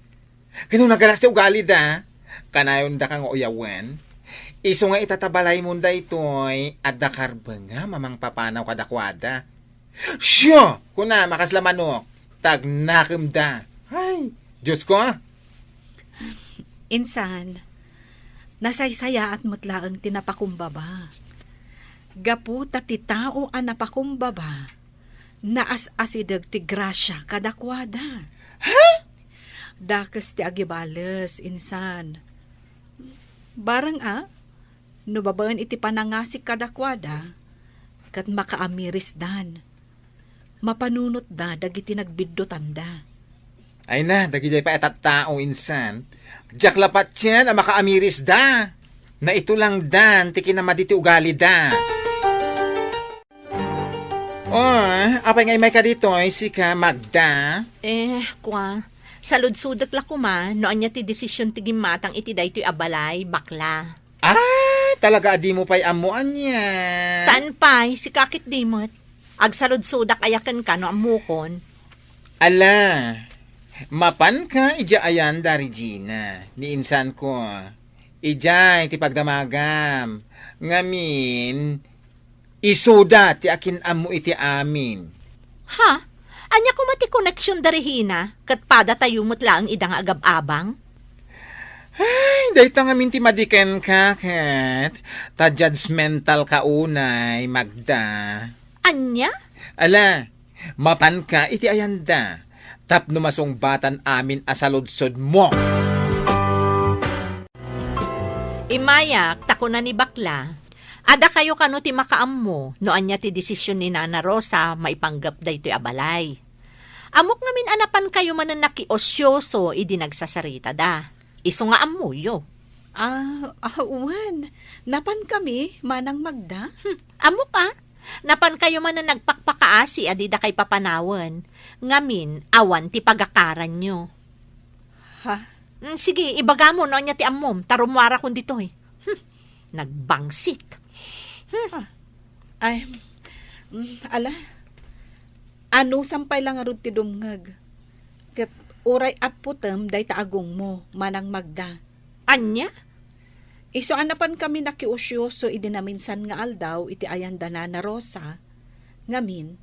Ken no nagalas ti ugalida, kanayonda ka nga uyawen. Isu nga ita ta balaymon daytoy, adda karbengam a mangpapanaw kadakuada. Siya! Kunam a kasla manok, tagnakemda. Ay, Diosko! Insan, nasaysayaat met laeng ti napakumbaba. Gapu ta ti tao a napakumbaba, naas-asideg ti grasia kadakuada. Ha? Dakes ti agibales, insan. Bareng a, no babaen iti panangasik kadakuada, ket makaamirisdan. Mapanunotda dagiti nagbiddutanda. Ay na, dagijay pay a tattao insan. Diak la patien a makaamirisda. Naitulangdan ti kinamadi ti ugalida. Oh, apay nga imayka ditoy, sika, Magda? Eh, kua, saludsodek la koma no ania ti desisyon ti gimmatang iti daytoy a balay, bakla. Ah, talaga a dimo pay ammo ania? Saan pay? Sika ket di met. Agsaludsodak aya kenka no ammokon. Ala, mapanka idiay ayan da Regina, ni insanko. Idiay ti pagdamagam. Ngamin, isuda ti akin-ammo iti amin. Ha? Ania koma ti connection da Regina? Ket padatayo met laeng ida nga agab-abang? Ay, dayta ngamin ti madi kenka, ket ta judgmental ka unay, Magda. Ania? Ala, mapanka iti ayanda, tapno masungbatan amin a saludsodmo. Immayak, ta kuna ni bakla, adda kayo kano ti makaammo no ania ti desisyon ni Nana Rosa maipanggep daytoy a balay. Ammok ngamin a napan kayo manen nakiosyoso idi nagsasaritada. Isu nga ammoyo. Ah, ah, wen. Napan kami, Manang Magda. Hmm, ammok a. Napan kayo manen nagpakpakaasi a dida kay papanawen. Ngamin, awan ti pagakaranyo. Ha? Mm, sige, ibagamo no ania ti ammom, ta rummuarakon ditoy. Hmm, nagbangsit. Hmm. Ah. Ay, mm, ala. Anusam pay la ngarud ti dumngeg. Ket uray apputem dayta agongmo, Manang Magda. Ania? Isu a napan kami nakiusyoso idi naminsan nga aldaw iti ayan da Nana Rosa, ngamin,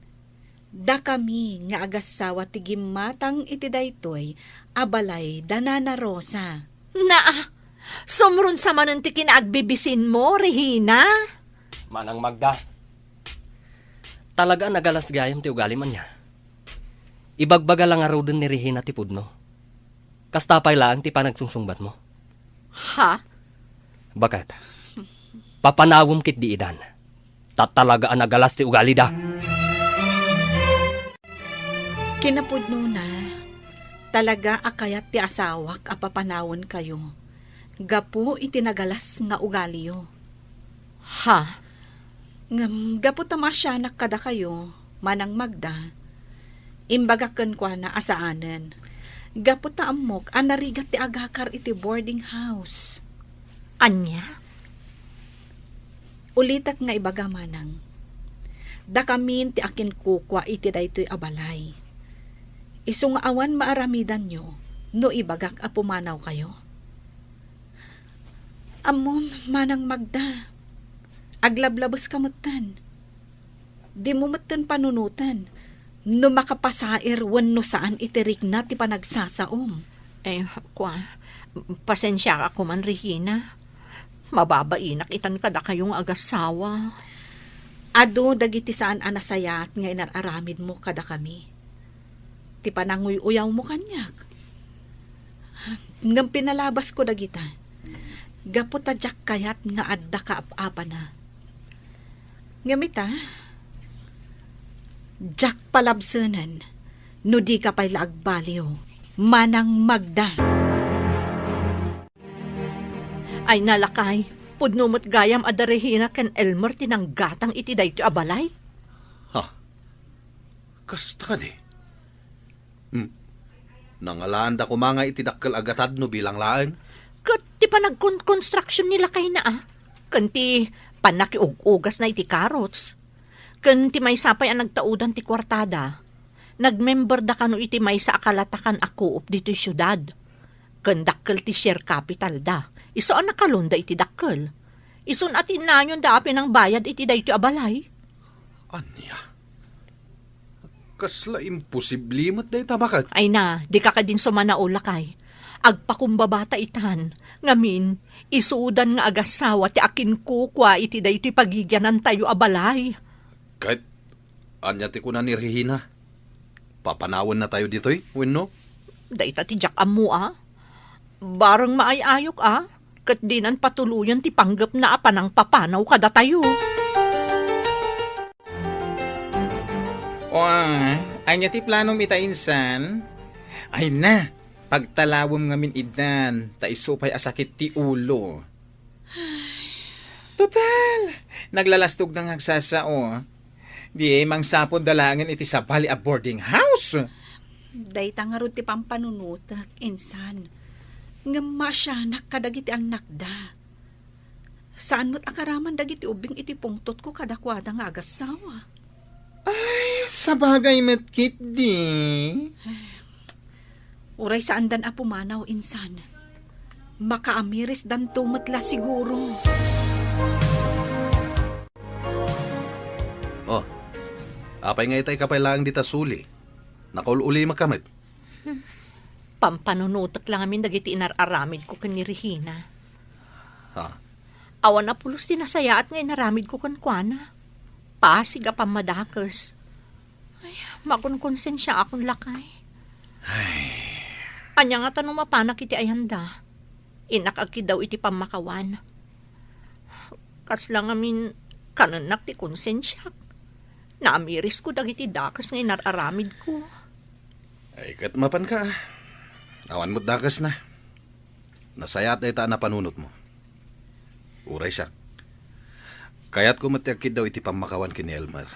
dakami nga agassawa ti gimmatang iti daytoy a balay da Nana Rosa. Naa, sumrunsa manen ti kinaagbibisinmo, Regina. Manang Magda, talaga a nagalas gayam ti ugalim ania. Ibagbaga la ngaruden ni Regina ti pudno. Kasta pay laeng ti panagsungsungbatmo. Ha? Baket, papanawem ketdi idan. Ta talaga a nagalas ti ugalida. Kinapudnona, talaga a kayat ti asawak a papanawenkayo gapu iti nagalas nga ugaliyo. Ha? Ngem gapu ta maasianak kadakayo, Manang Magda, imbagak kenkuana a saanen. Gapu ta ammok a narigat ti agakar iti boarding house. Ania? Ulitek nga ibaga, Manang, dakamin ti akinkukua iti daytoy a balay. Isu nga awan maaramidanyo no ibagak a pumanawkayo. Ammom, Manang Magda, aglablabeska metten. Dimo metten panunoten no makapasair wenno saan iti rikna ti panagsasaom. Eh, kua, pasensiak a koman, Regina. Mababainak itan kadakayo nga agassawa. Adu dagiti saan a nasayaat nga inar-aramidmo kadakami. Ti pananguy-uyawmo kaniak. Ngem pinalabasko dagita gapu ta diak kayat nga adda kaap-apana. Ngem ita, diak palabsenen no dika pay la agbaliw, Manang Magda. Ay, nalakay, pudno met gayam a da Regina ken Elmer ti nanggatang iti daytoy a balay. Ha? Kasta kadi? Hmm. Nangalaanda koma nga iti dakkel a gatad no bilang laeng? Ket ti panagkonkonstruksyon ni lakayna a, ken ti pannakiug-ugasna iti carrots, ken ti maysa pay a nagtaudan ti kuartada, nagmemberda kano iti maysa a kalatakan a co-op ditoy siudad, ken dakkel ti share capitalda, isu a nakalonda iti dakkel. Isun a tinnayonda a pinangbayad iti daytoy a balay. Ania? Kasla imposible met dayta, baket. Ay na, dika kadin sumanaw, lakay. Agpakumbabata itan. Ngamin, isudan nga agassawa ti akinkukua iti daytoy pagigianantayo a balay. Ket ania ti kuna ni Regina? Papanawennatayo ditoy, wenno? Dayta ti diak ammo a. Bareng maay-ayok a, ket dinan patuloyen ti panggepna a panangpapanaw kadatayo. Wa, ania ti planom ita insan? Ay na, pagtalawem ngamin idan, ta isu pay a sakit ti ulo. Total, naglalastog na nga agsasao. Di mangsapul da laengen iti sabali a boarding house. Dayta ngarud ti pampanunotek, insan. Ngem maasianak kadagiti annakda. Saan met a karaman dagiti ubbing iti pungtotko kadakuada nga agassawa. Ay, sabagay met ketdi. Uray saandan a pumanaw, insan. Makaamirisdanto met la siguro. Oh, apay nga itay ka pay laeng dita suli? Nakaul-ulimaka met. Pampanunotek la ngamin dagiti inar-aramidko ken ni Regina. Ha? Awan a pulos ti nasayaat nga inaramidko kenkuana. Pasig a pammadakes. Ay, makonkonsensiaakon lakay. Ay. Ania ngata no mapanak iti ayanda? Innak agkiddaw iti pammakawan. Kasla ngamin kanennak ti konsensiak. Naamirisko dagiti dakes nga inar-aramidko. Ay, ket mapanka, a. Awan met dakesna. Nasayaat dayta a napanunotmo. Uray siak, kayatko met ti agkiddaw iti pammakawan ken ni Elmer.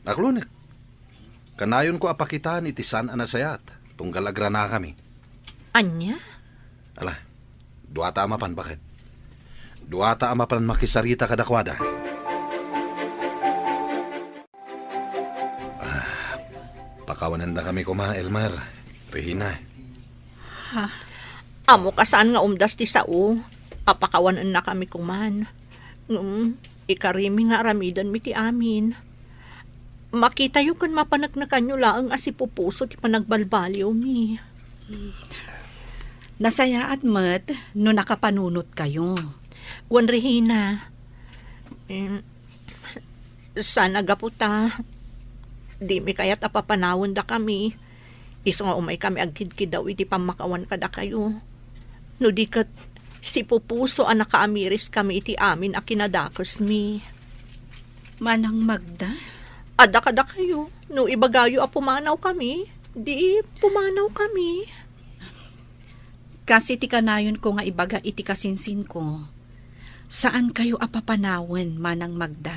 Aklonek, kanayonko a pakitaan iti saan a nasayaat, tunggal agranakami. Ania? Ala, duata a mapan, baket. Duata a mapan makisarita kadakuada. Ah, pakawanendakami koma, Elmer, Regina. Ha? Ammok a saan nga umdas ti sao a pakawanennakami koman. Ngem, ikarimi nga aramidenmi ti amin. Makitayo ken mapaneknekanyo laeng a sipupuso ti panagbalbaliwmi. Nasayaat met no nakapanunotkayo. Wen, Regina, em, saan a gapu ta dimi kayat a papanawendakami, isu nga umaykami agkidkiddaw iti pammakawan kadakayo. No di ket, sipupuso a nakaamiriskami iti amin a kinadakesmi. Manang Magda? Adda kadakayo, no ibagayo a pumanawkami, di pumanawkami. Kas iti kanayonko nga ibaga iti kasinsinko, saankayo a papanawen, Manang Magda.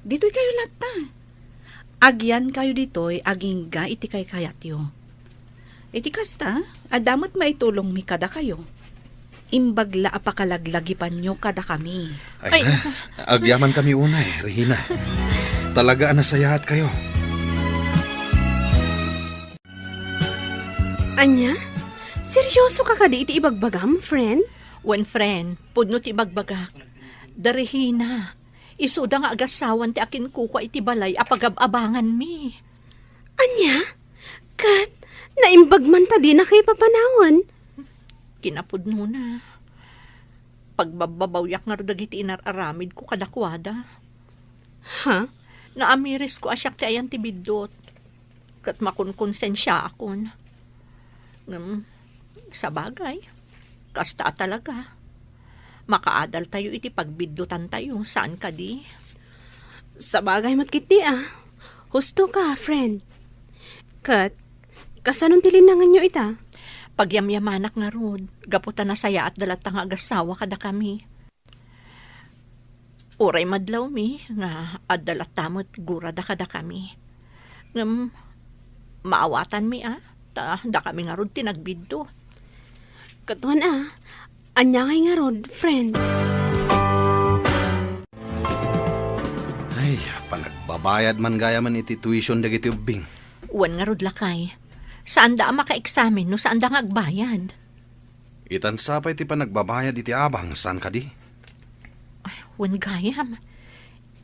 Ditoykayo latta. Agyankayo ditoy agingga iti kaykayatyo. Iti kasta, adda met maitulongmi kadakayo. Imbag la a pakalaglagipanyo kadakami. Ay, ay, na, agyamankami unay, Regina. Talaga a nasayaatkayo. Ania? Seryoso ka kadi iti ibagbagam, friend? Wen, friend, pudno ti ibagbagak. Da Regina, isuda nga agassawan ti akinkukua iti balay a pagab-abanganmi. Ania? Ket naimbag man ta dinakayo papanawen? Kinapudnona, pagbabbabawiak ngarud dagiti inar-aramidko kadakuada. Ha? Naamirisko a siak ti ayan ti biddut. Ket makonkonsensiaakon. Ngem, sabagay, kasta a talaga. Makaadaltayo iti pagbiddutantayo, saan kadi? Sabagay met ketdi a. Husto ka, friend. Ket, kasanon ti linnanganyo ita? Pagyamyamanak ngarud, gapu ta nasayaatda latta nga agassawa kadakami. Uray madlawmi nga adda latta met gurada kadakami. Ngem, maawatanmi a, ta dakami ngarud ti nagbiddut. Ket wen a, ania ngay ngarud, friend? Ay, panagbabayad man gayamen iti tuition dagiti ubbing. Wen ngarud, lakay. Saanda a makaeksamen no saanda nga agbayad. Itan sa pay ti panagbabayad iti abang, saan kadi? Ay, wen gayam.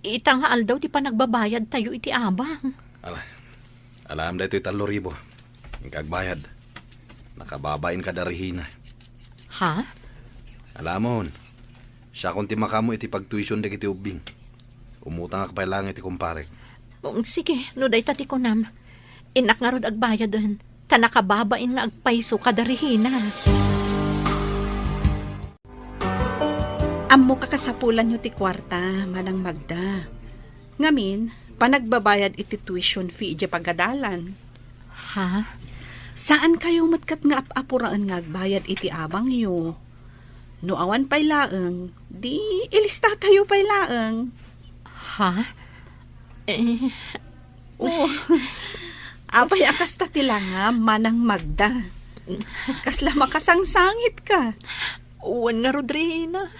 Ita nga aldaw ti panagbabayadtayo iti abang. Ala, alam daytoy tallo ribu. Inka agbayad. Nakababain kada Regina. Ha? Alamon, siakon ti makaammo iti pagtuition dagiti ubbing. Umutangak pay laeng iti kumparek. Um, sige, no dayta ti kunam. Innak ngarud agbayaden, ta nakababain nga agpayso kada Regina. Ammok a kasapulanyo ti kuarta, Manang Magda. Ngamin, panagbabayad iti tuition fee idiay pagadalan. Ha? Saankayo met ket nga ap-apuraen nga agbayad iti abangyo. No awan pay laeng, di ilistatayo pay laeng. Ha? Eh, Oh. Apay a kasta ti langam, Manang Magda? Kasla makasangsangitka. Wen ngarud, Rehina.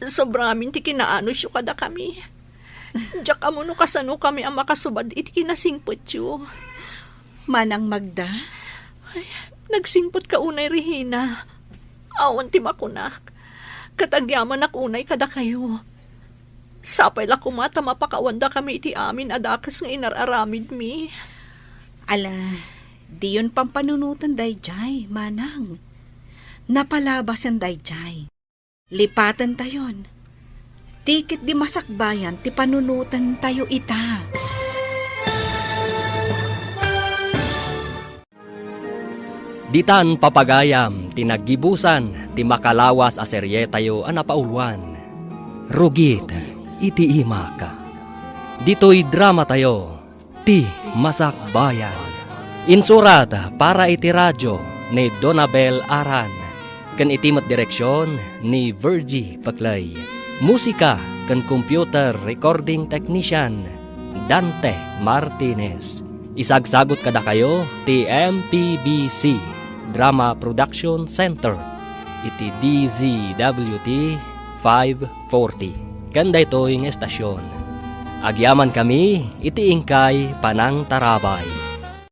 Sobra ngamin ti kinaanusyo kadakami. Diak ammo no kasanokami a makasubad iti kinasingpetyo. Manang Magda? Ay, nagsingpetka unay, Rehina. Awan ti makunak. Ket agyamanak unay kadakayo. Sapay la koma ta mapakawandakami iti amin a dakes nga inar-aramidmi. Ala, diyon pampanunoten daydiay, Manang. Napalabasen daydiay. Lipatentayon. Ti ket di masakbayan ti panunotentayo ita. Ditan papagayam ti naggibusan ti makalawas a serietayo a napauluan, Rugit iti Imak. Ditoy dramatayo, Ti Masakbayan. Insurat para iti radio ni Donabel Aran, ken iti met direksion ni Virgie Peclay. Musika ken computer recording technician, Dante Martinez. Isagsagut kadakayo ti M P B C Drama Production Center iti D Z W T five forty. Ken daytoy nga estasyon, agyamankami iti inkay panangtarabay.